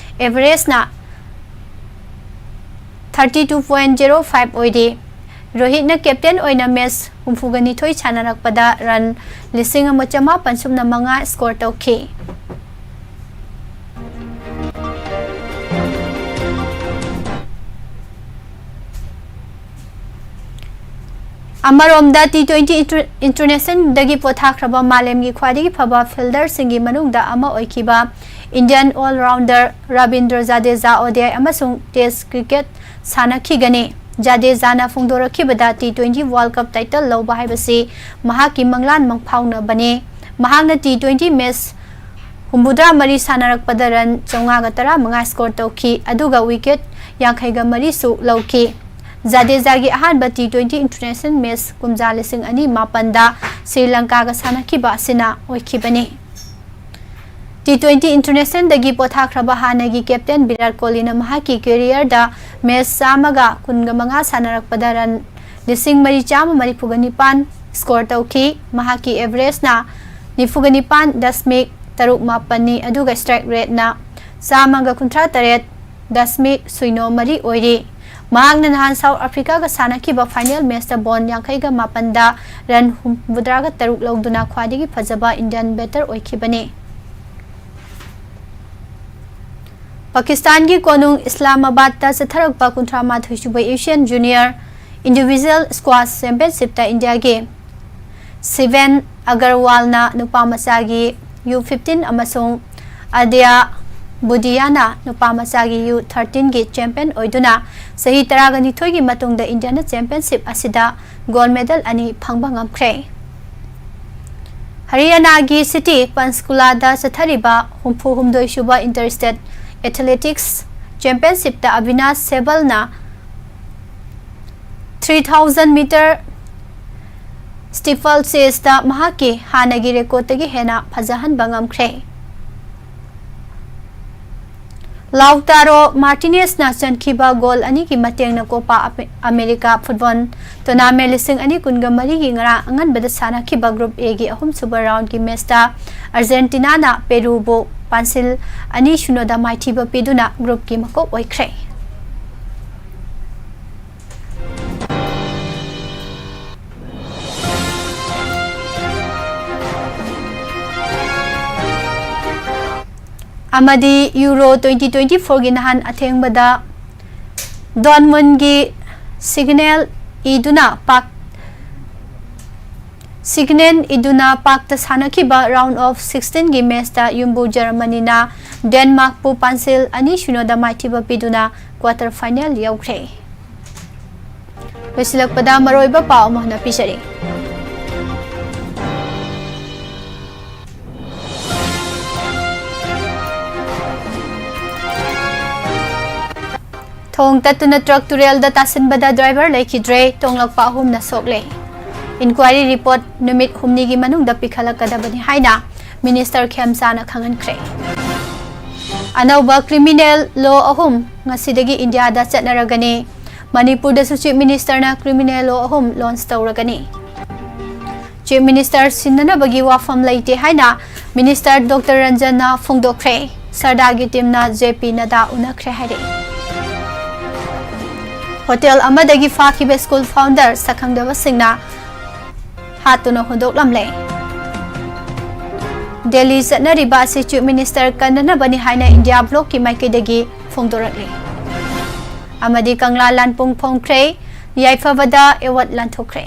averageꯅ thirty two point zero five ꯑꯣꯏꯔꯤ꯫ ꯔꯣꯍꯤꯠꯅ captain ꯑꯣꯏꯅ match ꯍꯨꯝꯐꯨꯒ ꯅꯤꯊꯣꯏ ꯁꯥꯟꯅꯔꯛꯄꯗ run ꯂꯤꯁꯤꯡ ꯑꯃ ꯆꯃꯥꯄꯟ ꯁꯨꯞꯅ ꯃꯉꯥ score ꯇꯧꯈꯤ꯫ ꯑꯃꯔꯣꯝꯗ, T twenty inter-, internationalꯗꯒꯤ ꯄꯣꯊꯥꯈ꯭ꯔꯕ ꯃꯥꯂꯦꯝꯒꯤ ꯈ꯭ꯋꯥꯏꯗꯒꯤ ꯐꯕ fielderꯁꯤꯡꯒꯤ ꯃꯅꯨꯡꯗ ꯑꯃ ꯑꯣꯏꯈꯤꯕ Indian all-rounder Rabindra Jadeja ODI ꯑꯃꯁꯨꯡ Test cricket ꯁꯥꯟꯅꯈꯤꯒꯅꯤ꯫ ꯖꯗꯦꯖꯥꯅ ꯐꯣꯡꯗꯣꯔꯛꯈꯤꯕꯗ T twenty World Cup title ꯂꯧꯕ ꯍꯥꯏꯕꯁꯤ ꯃꯍꯥꯛꯀꯤ ꯃꯪꯂꯥꯟ ꯃꯪꯐꯥꯎꯅꯕꯅꯤ꯫ ꯃꯍꯥꯛꯅ T twenty match ꯍꯨꯝꯐꯨꯇꯔꯥ ꯃꯔꯤ ꯁꯥꯟꯅꯔꯛꯄꯗ run ꯆꯥꯝꯃꯉꯥꯒ ꯇꯔꯥꯃꯉꯥ score ꯇꯧꯈꯤ, ꯑꯗꯨꯒ wicket ꯌꯥꯡꯈꯩꯒ ꯃꯔꯤꯁꯨ ꯂꯧꯈꯤ꯫ ꯖꯗꯦꯖꯥꯒꯤ ꯑꯍꯥꯟꯕ T twenty international match ꯀꯨꯝꯖꯥ ꯂꯤꯁꯤꯡ ꯑꯅꯤ ꯃꯥꯄꯟꯗ ꯁ꯭ꯔꯤ ꯂꯪꯀꯥꯒ ꯁꯥꯟꯅꯈꯤꯕ ꯑꯁꯤꯅ ꯑꯣꯏꯈꯤꯕꯅꯤ꯫ T twenty internationalꯗꯒꯤ ꯄꯣꯊꯥꯈ꯭ꯔꯕ ꯍꯥꯟꯅꯒꯤ captain ꯕꯤꯔꯥꯠ ꯀꯣꯍꯂꯤꯅ ꯃꯍꯥꯛꯀꯤ careerꯗ match ꯆꯥꯝꯃꯒ ꯀꯨꯟꯒ ꯃꯉꯥ ꯁꯥꯟꯅꯔꯛꯄꯗ run ꯂꯤꯁꯤꯡ ꯃꯔꯤ ꯆꯥꯝꯃ ꯃꯔꯤꯐꯨꯒ ꯅꯤꯄꯥꯟ score ꯇꯧꯈꯤ꯫ ꯃꯍꯥꯛꯀꯤ averageꯅ ꯅꯤꯐꯨꯒ ꯅꯤꯄꯥꯟ ꯗꯁꯃꯤꯛ ꯇꯔꯨꯛ ꯃꯥꯄꯟꯅꯤ, ꯑꯗꯨꯒ strike rateꯅ ꯆꯥꯝꯃꯒ ꯀꯨꯟꯊ꯭ꯔꯥ ꯇꯔꯦꯠ ꯗꯁꯃꯤꯛ ꯁꯤꯅꯣ ꯃꯔꯤ ꯑꯣꯏꯔꯤ꯫ ꯃꯍꯥꯛꯅ ꯅꯍꯥꯟ South Africaꯒ ꯁꯥꯟꯅꯈꯤꯕ final matchꯇ ball ꯌꯥꯡꯈꯩꯒ ꯃꯥꯄꯟꯗ run ꯍꯨꯝꯐꯨꯇꯔꯥꯒ ꯇꯔꯨꯛ ꯂꯧꯗꯨꯅ ꯈ꯭ꯋꯥꯏꯗꯒꯤ ꯐꯖꯕ Indian batter ꯑꯣꯏꯈꯤꯕꯅꯤ꯫ ꯄꯥꯀꯤꯁꯇꯥꯟꯒꯤ ꯀꯣꯅꯨꯡ ꯏꯁꯂꯥꯃꯥꯕꯥꯗꯇ ꯆꯠꯊꯔꯛꯄ ꯀꯨꯟꯊ꯭ꯔꯥ ꯃꯥꯊꯣꯏ ꯁꯨꯕ Asian Junior Individual Squash Championshipꯇ ꯏꯟꯗꯤꯌꯥꯒꯤ ꯁꯤꯚꯦꯟ ꯑꯒꯔꯋꯥꯜꯅ ꯅꯨꯄꯥ ꯃꯆꯥꯒꯤ ꯌꯨ ꯐꯤꯐꯇꯤꯟ ꯑꯃꯁꯨꯡ ꯑꯗ꯭ꯌꯥ ꯕꯨꯗꯤꯌꯥꯅ ꯅꯨꯄꯥ ꯃꯆꯥꯒꯤ ꯌꯨ ꯊꯥꯔꯇꯤꯟꯒꯤ ꯆꯦꯝꯄꯤꯌꯟ ꯑꯣꯏꯗꯨꯅ ꯆꯍꯤ ꯇꯔꯥꯒ ꯅꯤꯊꯣꯏꯒꯤ ꯃꯇꯨꯡꯗ ꯏꯟꯗꯤꯌꯥꯅ ꯆꯦꯝꯄꯤꯌꯟꯁꯤꯞ ꯑꯁꯤꯗ ꯒꯣꯜꯗ ꯃꯦꯗꯜ ꯑꯅꯤ ꯐꯪꯕ ꯉꯝꯈ꯭ꯔꯦ꯫ ꯍꯔꯤꯌꯥꯅꯥꯒꯤ ꯁꯤꯇꯤ ꯄꯟꯆꯀꯨꯂꯥꯗ ꯆꯠꯊꯔꯤꯕ ꯍꯨꯝꯐꯨ ꯍꯨꯝꯗꯣꯏ ꯁꯨꯕ ꯏꯟꯇꯔ ꯁ꯭ꯇꯦꯠ ꯑꯦꯊꯂꯦꯇꯤꯛꯁ ꯆꯦꯝꯄꯤꯌꯟꯁꯤꯞꯇ ꯑꯕꯤꯅꯥꯁ ꯁꯦꯕꯜꯅ three thousand metre steeplechase ꯃꯍꯥꯛꯀꯤ ꯍꯥꯟꯅꯒꯤ ꯔꯦꯀꯣꯔꯗꯇꯒꯤ ꯍꯦꯟꯅ ꯐꯖꯍꯟꯕ ꯉꯝꯈ꯭ꯔꯦ꯫ ꯂꯥꯎꯇꯥꯔꯣ ꯃꯥꯔꯇꯤꯅꯦꯁꯅ ꯆꯟꯈꯤꯕ ꯒꯣꯜ ꯑꯅꯤꯒꯤ ꯃꯇꯦꯡꯅ ꯀꯣꯄꯥ ꯑꯃꯦ-, ꯑꯃꯦꯔꯤꯀꯥ ꯐꯨꯠꯕꯣꯜ ꯇꯣꯔꯅꯥꯃꯦꯟ ꯂꯤꯁꯤꯡ ꯑꯅꯤ ꯀꯨꯟꯒ ꯃꯔꯤꯒꯤ ꯉꯔꯥꯡ ꯑꯉꯟꯕꯗ ꯁꯥꯟꯅꯈꯤꯕ ꯒ꯭ꯔꯨꯞ ꯑꯦꯒꯤ ꯑꯍꯨꯝꯁꯨꯕ ꯔꯥꯎꯟꯒꯤ ꯃꯦꯆꯇ ꯑꯔꯖꯦꯟꯇꯤꯅꯥꯅ ꯄꯦꯔꯨꯕꯨ ꯄꯥꯟꯁꯤꯜ ꯑꯅꯤ ꯁꯤꯅꯣꯗ ꯃꯥꯏꯊꯤꯕ ꯄꯤꯗꯨꯅ ꯒ꯭ꯔꯨꯞꯀꯤ ꯃꯀꯣꯛ ꯑꯣꯏꯈ꯭ꯔꯦ꯫ ꯑꯃꯗꯤ ꯌꯨꯔꯣ ꯇ꯭ꯋꯦꯟꯇꯤ ꯇ꯭ꯋꯦꯟꯇꯤ ꯐꯣꯔꯒꯤ ꯅꯍꯥꯟ ꯑꯊꯦꯡꯕꯗ ꯗꯣꯔꯠꯃꯨꯟꯒꯤ ꯁꯤꯒꯅꯦꯜ ꯏꯗꯨꯅ ꯄꯥꯛ, ꯁꯤꯒꯅꯦꯜ ꯏꯗꯨꯅ ꯄꯥꯛꯇ ꯁꯥꯟꯅꯈꯤꯕ ꯔꯥꯎꯟ ꯑꯣꯐ ꯁꯤꯛꯁꯇꯤꯟꯒꯤ ꯃꯦꯆꯇ ꯌꯨꯝꯕꯨ ꯖꯔꯃꯅꯤꯅ ꯗꯦꯟꯃꯥꯔꯛꯄꯨ ꯄꯥꯟꯁꯤꯜ ꯑꯅꯤ ꯁꯤꯅꯣꯗ ꯃꯥꯏꯊꯤꯕ ꯄꯤꯗꯨꯅ ꯀ꯭ꯋꯥꯇꯔ ꯐꯥꯏꯅꯦꯜ ꯌꯧꯈ꯭ꯔꯦ꯫ ꯂꯣꯏꯁꯤꯜꯂꯛꯄꯗ ꯃꯔꯨꯑꯣꯏꯕ ꯄꯥꯎ ꯑꯃ ꯍꯥꯟꯅ ꯄꯤꯖꯔꯤ꯫ ꯊꯣꯡ ꯇꯠꯇꯨꯅ ꯇ꯭ꯔꯛ ꯇꯨꯔꯦꯜꯗ ꯇꯥꯁꯤꯟꯕꯗ ꯗ꯭ꯔꯥꯏꯚꯔ ꯂꯩꯈꯤꯗ꯭ꯔꯦ, ꯇꯣꯡꯂꯛꯄ ꯑꯍꯨꯝꯅ ꯁꯣꯛꯂꯦ꯫ ꯏꯟꯀ꯭ꯋꯥꯏꯔꯤ ꯔꯤꯄꯣꯔꯠ ꯅꯨꯃꯤꯠ ꯍꯨꯝꯅꯤꯒꯤ ꯃꯅꯨꯡꯗ ꯄꯤꯈꯠꯂꯛꯀꯗꯕꯅꯤ ꯍꯥꯏꯅ ꯃꯤꯅꯤꯁꯇꯔ ꯈꯦꯝꯆꯥꯅ ꯈꯪꯍꯟꯈ꯭ꯔꯦ꯫ ꯑꯅꯧꯕ ꯀ꯭ꯔꯤꯃꯤꯅꯦꯜ ꯂꯣ ꯑꯍꯨꯝ ꯉꯁꯤꯗꯒꯤ ꯏꯟꯗꯤꯌꯥꯗ ꯆꯠꯅꯔꯒꯅꯤ꯫ ꯃꯅꯤꯄꯨꯔꯗꯁꯨ ꯆꯤꯐ ꯃꯤꯅꯤꯁꯇꯔꯅ ꯀ꯭ꯔꯤꯃꯤꯅꯦꯜ ꯂꯣ ꯑꯍꯨꯝ ꯂꯣꯟꯆ ꯇꯧꯔꯒꯅꯤ꯫ ꯆꯤꯐ ꯃꯤꯅꯤꯁꯇꯔ ꯁꯤꯟꯅꯅꯕꯒꯤ ꯋꯥꯐꯝ ꯂꯩꯇꯦ ꯍꯥꯏꯅ ꯃꯤꯅꯤꯁꯇꯔ ꯗꯣꯛꯇꯔ ꯔꯟꯖꯟꯅ ꯐꯣꯡꯗꯣꯛꯈ꯭ꯔꯦ꯫ ꯁꯔꯗꯥꯒꯤ ꯇꯤꯝꯅ ꯖꯦ ꯄꯤ ꯅꯗꯥ ꯎꯅꯈ꯭ꯔꯦ ꯍꯥꯏꯔꯛꯏ꯫ ꯍꯣꯇꯦꯜ ꯑꯃꯗꯒꯤ ꯐꯥꯈꯤꯕ ꯁ꯭ꯀꯨꯜ ꯐꯥꯎꯟꯗꯔ ꯁꯛꯈꯪꯗꯕꯁꯤꯡꯅ ꯍꯥꯠꯇꯨꯅ ꯍꯨꯟꯗꯣꯛꯂꯝꯂꯦ꯫ ꯗꯦꯜꯂꯤ ꯆꯠꯅꯔꯤꯕ ꯑꯁꯤ ꯆꯤꯐ ꯃꯤꯅꯤꯁꯇꯔ ꯀꯟꯅꯅꯕꯅꯤ ꯍꯥꯏꯅ ꯏꯟꯗꯤꯌꯥ ꯕ꯭ꯂꯣꯛꯀꯤ ꯃꯥꯏꯀꯩꯗꯒꯤ ꯐꯣꯡꯗꯣꯔꯛꯂꯤ꯫ ꯑꯃꯗꯤ ꯀꯪꯂꯥ ꯂꯥꯟꯄꯨꯡ ꯐꯣꯡꯈ꯭ꯔꯦ, ꯌꯥꯏꯐꯕꯗ ꯑꯦꯋꯥꯔꯗ ꯂꯥꯟꯊꯣꯛꯈ꯭ꯔꯦ꯫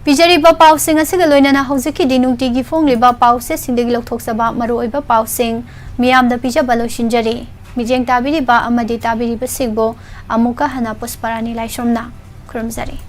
ꯄꯤꯖꯔꯤꯕ ꯄꯥꯎꯁꯤꯡ ꯑꯁꯤꯒ ꯂꯣꯏꯅꯅ ꯍꯧꯖꯤꯛꯀꯤꯗꯤ ꯅꯨꯡꯇꯤꯒꯤ ꯐꯣꯡꯂꯤꯕ ꯄꯥꯎꯆꯦꯁꯤꯡꯗꯒꯤ ꯂꯧꯊꯣꯛꯆꯕ ꯃꯔꯨꯑꯣꯏꯕ ꯄꯥꯎꯁꯤꯡ ꯃꯤꯌꯥꯝꯗ ꯄꯤꯖꯕ ꯂꯣꯏꯁꯤꯟꯖꯔꯤ꯫ ꯃꯤꯠꯌꯦꯡ ꯇꯥꯕꯤꯔꯤꯕ ꯑꯃꯗꯤ ꯇꯥꯕꯤꯔꯤꯕꯁꯤꯡꯕꯨ ꯑꯃꯨꯛꯀ ꯍꯟꯅ ꯄꯨꯁꯄꯔꯥꯅꯤ ꯂꯥꯏꯁ꯭ꯔꯝꯅ ꯈꯨꯔꯨꯝꯖꯔꯤ꯫